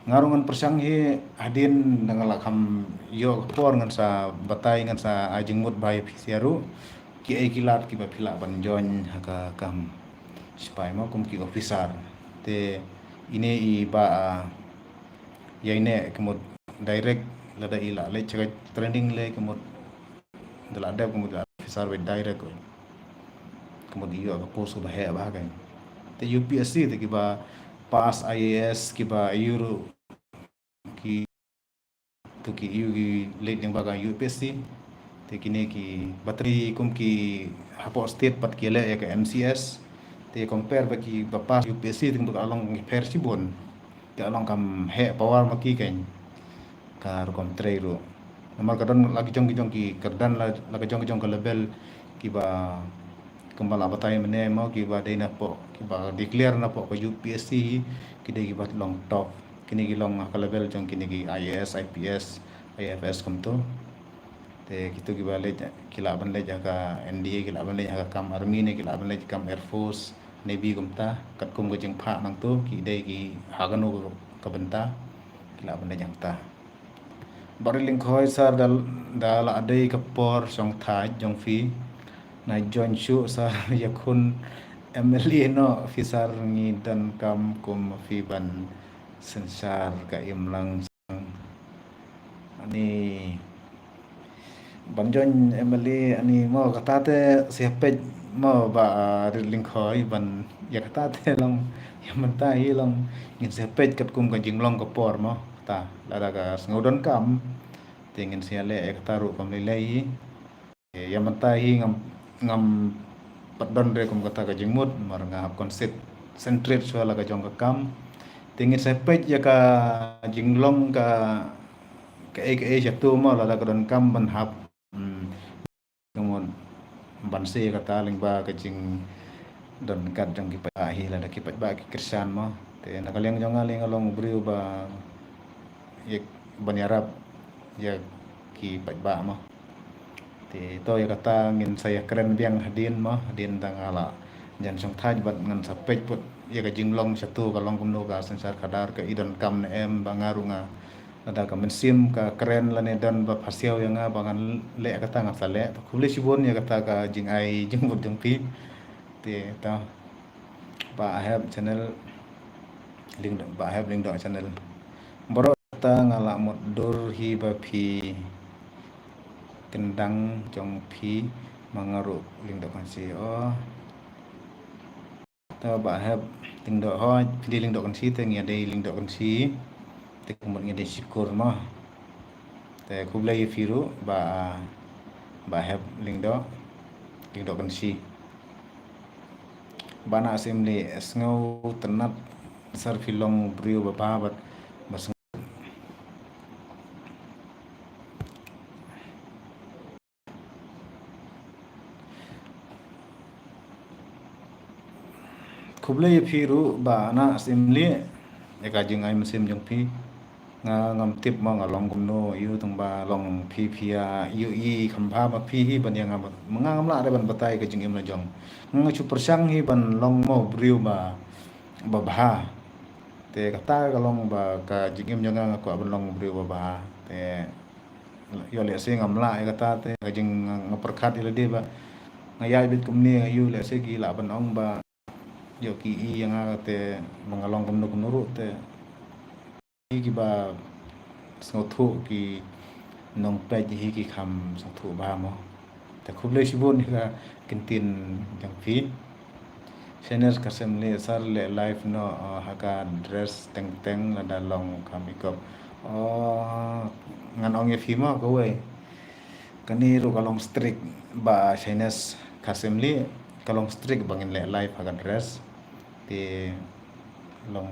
nga ruh ngan pyrshang hi hadien da nga la kham ïoh ka por ngan sa batai ngan sa ai jingmut ba ïa phi sha ruh ki ei ki lad kiba phi lah ban join ha ka kam sipai mo kum ki officer. Te ine i ba ïa ine ka mut direct lada i la leit sha ka training lei ka mut da la dep ka mut officer beit direct ko ka mut ïoh ka post kaba heh ba ka. Te U P S C te kiba pass I A S kiba ïoh ruh ki tu ki ïoh ki leit lyngba ka U P S C. Te kine ki batri kum ki hapoh state pat ki leh ïa ka M C S. Te compare ba kiba pass U P S C te ka long ki pher shibun. Ka long kam heh power ma ki keiñ ka rukom trei ruh. Namar ka don la ki jong ki jong ki kyrdan la ka jong ki jong ka level kiba kumba la batai mynne mo kiba dei na pok kiba declare na pok ka U P S C ki dei kiba long top. Kine ki long ha ka level jong kine ki I A S, I P S, I F S kumtu. Te kitu kiba leit ki lah ban leit ha ka N D A ki lah ban leit ha ka kam army ne ki lah ban leit kam air force navy kumta katkum ka jingphah nangtu ki dei ki ha kano ka bynta ki lah ban leit hangta. Bad ri lyngkhoi sir da la dei ka por shongthait jong phi na join shuh sir ïa khun M L A noh phi sir ngi donkam kum phi ban synshar ka imlang. Ani ban join M L A ani mo kata te sia peit mo ba ri lyngkhoi ban ïa kata te long ïa mynta hi long ngin sia peit katkum ka jinglong ka por mo kata lada ka sngew donkam te ngin sia leh ïa kata ruh kam lei lei. Ïa mynta hi ngam ngam pat don re kum kata ka jingmut mar nga hap concentrate shuwa la ka jong ka kam. Te ngin sa peit ïa ka jinglong ka ka ei ka ei shatu mo lada ka donkam ban hap. Jong mon ban se kata lyngba ka jingdon kat jong ki paidbah hi lada ki paidbah ki kyrshan mo. Te na ka liang jong nga lei nga long u briew ba ïa ban ïarap ïa ki paidbah mo. Te to ïa kata ngin sa ïa kren biang hadien mo hadien da nga la jan shongthait bad ngan sa peit put ïa ka jinglong shatu ka long kumno ka synshar khadar ka i donkam ne em ba nga ruh nga Lada ka mynsiem ka kren lane don ba pha siaw ïa nga ba ngan leh kata, ngan sa leh. Khublei shibun ïa kata ka jingai jingmut jong phi. Te ta Bah Hep channel, Lyngdoh, Bah Hep Lyngdoh channel. Baroh kata nga lah mutdur hi ba phi kyndang jong phi ma nga ruh Lyngdoh Kynshi. Oh. Ta Bah Hep Lyngdoh, hooid, phi dei Lyngdoh Kynshi te ngi dei Lyngdoh Kynshi. Te ka mut ngi dei shukor mo. Te khublei ïa phi ruh Bah, Bah Hep Lyngdoh, Lyngdoh Kynshi. Bah Nah Syiemlieh, sngewtynnat sir phi long briew ba bha bad ba sngewtynnat. Khublei ïa phi ruh Bah Nah Syiemlieh ïa ka jingai mynsiem jong phi. Nga ngam tip mo nga long kumno, ïoh tang ba long phi phi ïa ïohi kham bha ma phi hi ban ïa nga, ma nga ngam lah re ban batai ka jingim la jong. Nga shu pyrshang hi ban long mo briew ba, ba bha. Te kata ka long ba ka jingim jong nga, nga kwah ban long briew ba bha. Te ïoh lehse ngam lah ïa kata te ka jing nga pyrkhat ïa lade ba nga ïaid beit kumne, nga ïoh lehse ki lah ban ong ba ïoh ki i ïa nga te ba nga long kumno kumno ruh te. Hi kiba sngewthuh ki nongpeit hi ki kham sngewthuh bha mo. Te khublei shibun ïa ka ktien jong phi. Shynrang ka sem leh sir leh live noh, oh, ha ka dress teng teng lada long ka makeup. Oh, ngan ong ïa phi mo kawei. Kane ruh ka long strict Bah Shynrang ka sem leh ka long strict ba ngin leh live ha ka dress. Te long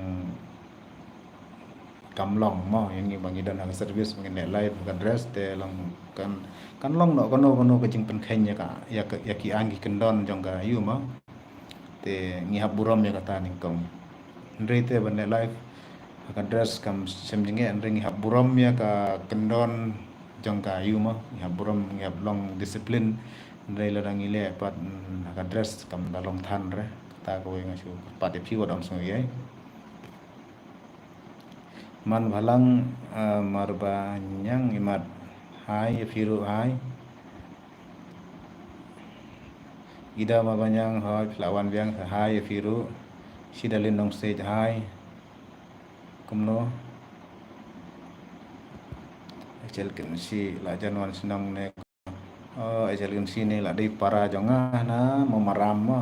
kam long mo, ïa ngi ba ngi don ha ka service ba ngin leh live ha ka dress te long kan, kan long noh kano kano ka jingpynkheiñ ïa ka, ïa ka, ïa ki aiñ ki kyndon jong ka ïew mo. Te ngi hap burom ïa kata nyngkong. Hynrei te ban leh live ha ka dress kam shym jingeh, hynrei ngi hap burom ïa ka kyndon jong ka ïew mo, ngi hap burom, ngi hap long discipline. Hynrei lada ngi leh pat, mm, ha ka dress kam da long than re. Kata kawei nga shu kyrpad ïa phi wat ym sngew ïai. Man Bhalang, eh, Marbaniang Imat. Hai ïa phi ruh hai. Ida Marbaniang, hooid, phi la wan biang, hai ïa phi ruh. Shidalin Nongsiej, hai. Kumno? Ejel Kynshi la jan wan shnong ne. Oh, Ejel Kynshi ne la dei para jong nga na Mawmaram mo.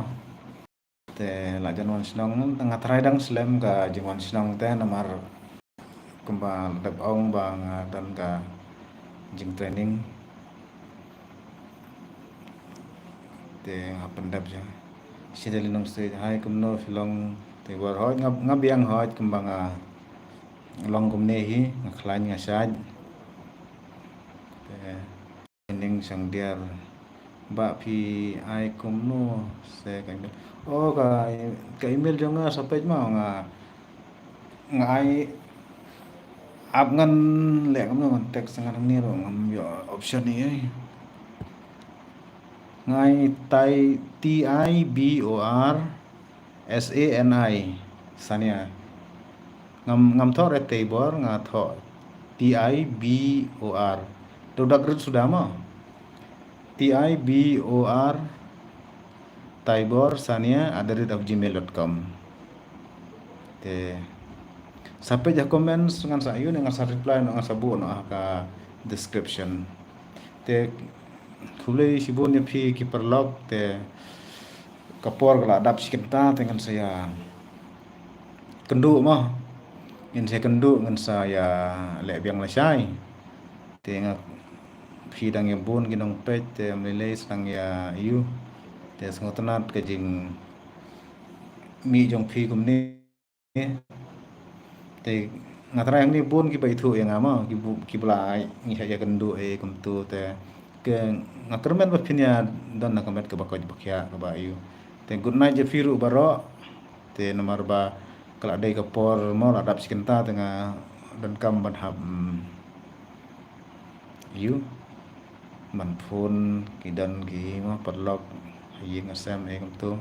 Te la jan wan shnong, nga tharai dang slem ka jingwan shnong te namar kumba la dep ong ba nga don ka jingtraining. Te nga pyndep ja. Shidalin Nongsiej, hai kumno phi long, te bar hooid nga, nga biang hooid kumba nga long kumne hi, nga khlaiñ nga shait. Te Ning Shangdiar. Bah phi ai kumno se ka email. Oh, ka, ka email jong nga sa peit ma nga, nga ai ap ngan leh kumno ngan text ngan hangne ruh ngam ïoh option hi ei. Nga ai tai T I B O R S A N I, Sania. Ngam, ngam thoh re Taibor, nga thoh T I B O R. Dodak rit suda mo. T I B O R Taibor Sania at the rate of gmail dot com. Te sa peit ha comments ngan sa ïoh ne ngan sa reply noh, ngan sa buh noh ha ka description. Te khublei shibun ïa phi ki paralok, te ka por ka la dap shi kynta te ngan sa ïa kynduh mo. Ngan sa ïa kynduh, ngan sa ïa leh biang lashai. Te nga, phi dang ïa bun ki nongpeit te ym lei lei sdang ïa ïoh. Te sngewtynnat ka jingmih jong phi kumne. Te nga tharai hangne bun kiba ithuh ïa nga mo, ki bu-, kiba la ai ngi hap ïa kynduh eh kumto te. Ke nga kyrmen ba phin ïa don na ka met kaba koit ba khiah kaba ïoh. Te good night ïa phi ruh baroh. Te namar ba ka la dei ka por mo, la dap shi kynta te nga donkam ban hap, mm, ïoh. Man phone ki don ki mo, paralok ha ïing ha sem eh kumto.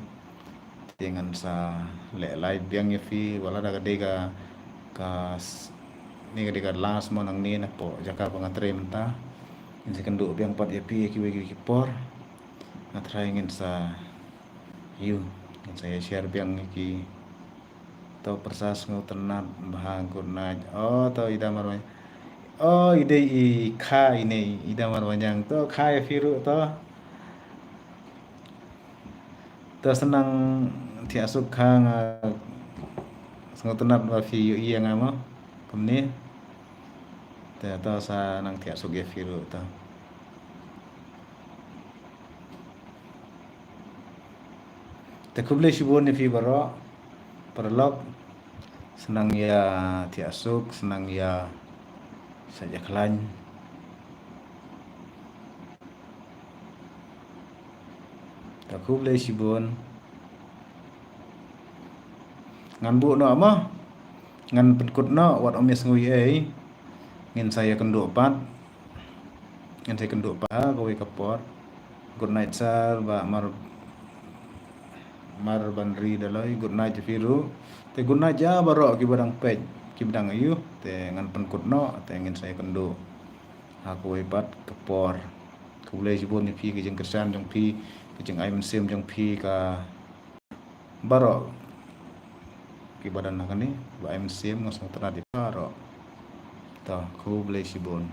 Te ngan sa leh live biang ïa phi, wat la da ka dei ka, ka s-, Kane ka dei ka last mo nangne napoh jaka ba nga trei mynta. Ngin sa kynduh biang pat ïa phi ïa kiwei kiwei ki por. Nga trai ngin sa ïoh, ngin sa ïa share biang ïa ki. To pyrsa Sngewtynnad bha, good night. Oh, to i Damar Wanyang. Oh, i dei i Kha ine, i Damar Wanyang. To Kha ïa phi ruh to. To sa nang thiah suk Kha, nga sngewtynnad ba phi ïohi ïa nga mo kumne. Te to sa nang thiah suk ïa phi ruh to. Te khublei shibun ïa phi baroh, paralok. Sa nang ïa thiah suk, sa nang ïa shait ïa khlaiñ. Te khublei shibun. Ngan buh noh mo. Ngan pynkut noh, wat ym ïa sngew ei. Ngin sa ïa kynduh pat. Ngin sa ïa kynduh pat ha kawei ka por. Good night sir, Bah Mar, Mar Banri Daloi. Good night ïa phi ruh. Te good night ïa baroh kiba dang peit, kiba dang ïoh. Te ngan pynkut noh, te ngin sa ïa kynduh ha kawei pat ka por. Khublei shibun ïa phi, ka jingkyrshan jong phi, ka jingai mynsiem jong phi, ka baroh kiba don ha kane, ba ai mynsiem, nga sngewtynnad ïa baroh. To khublei shibun.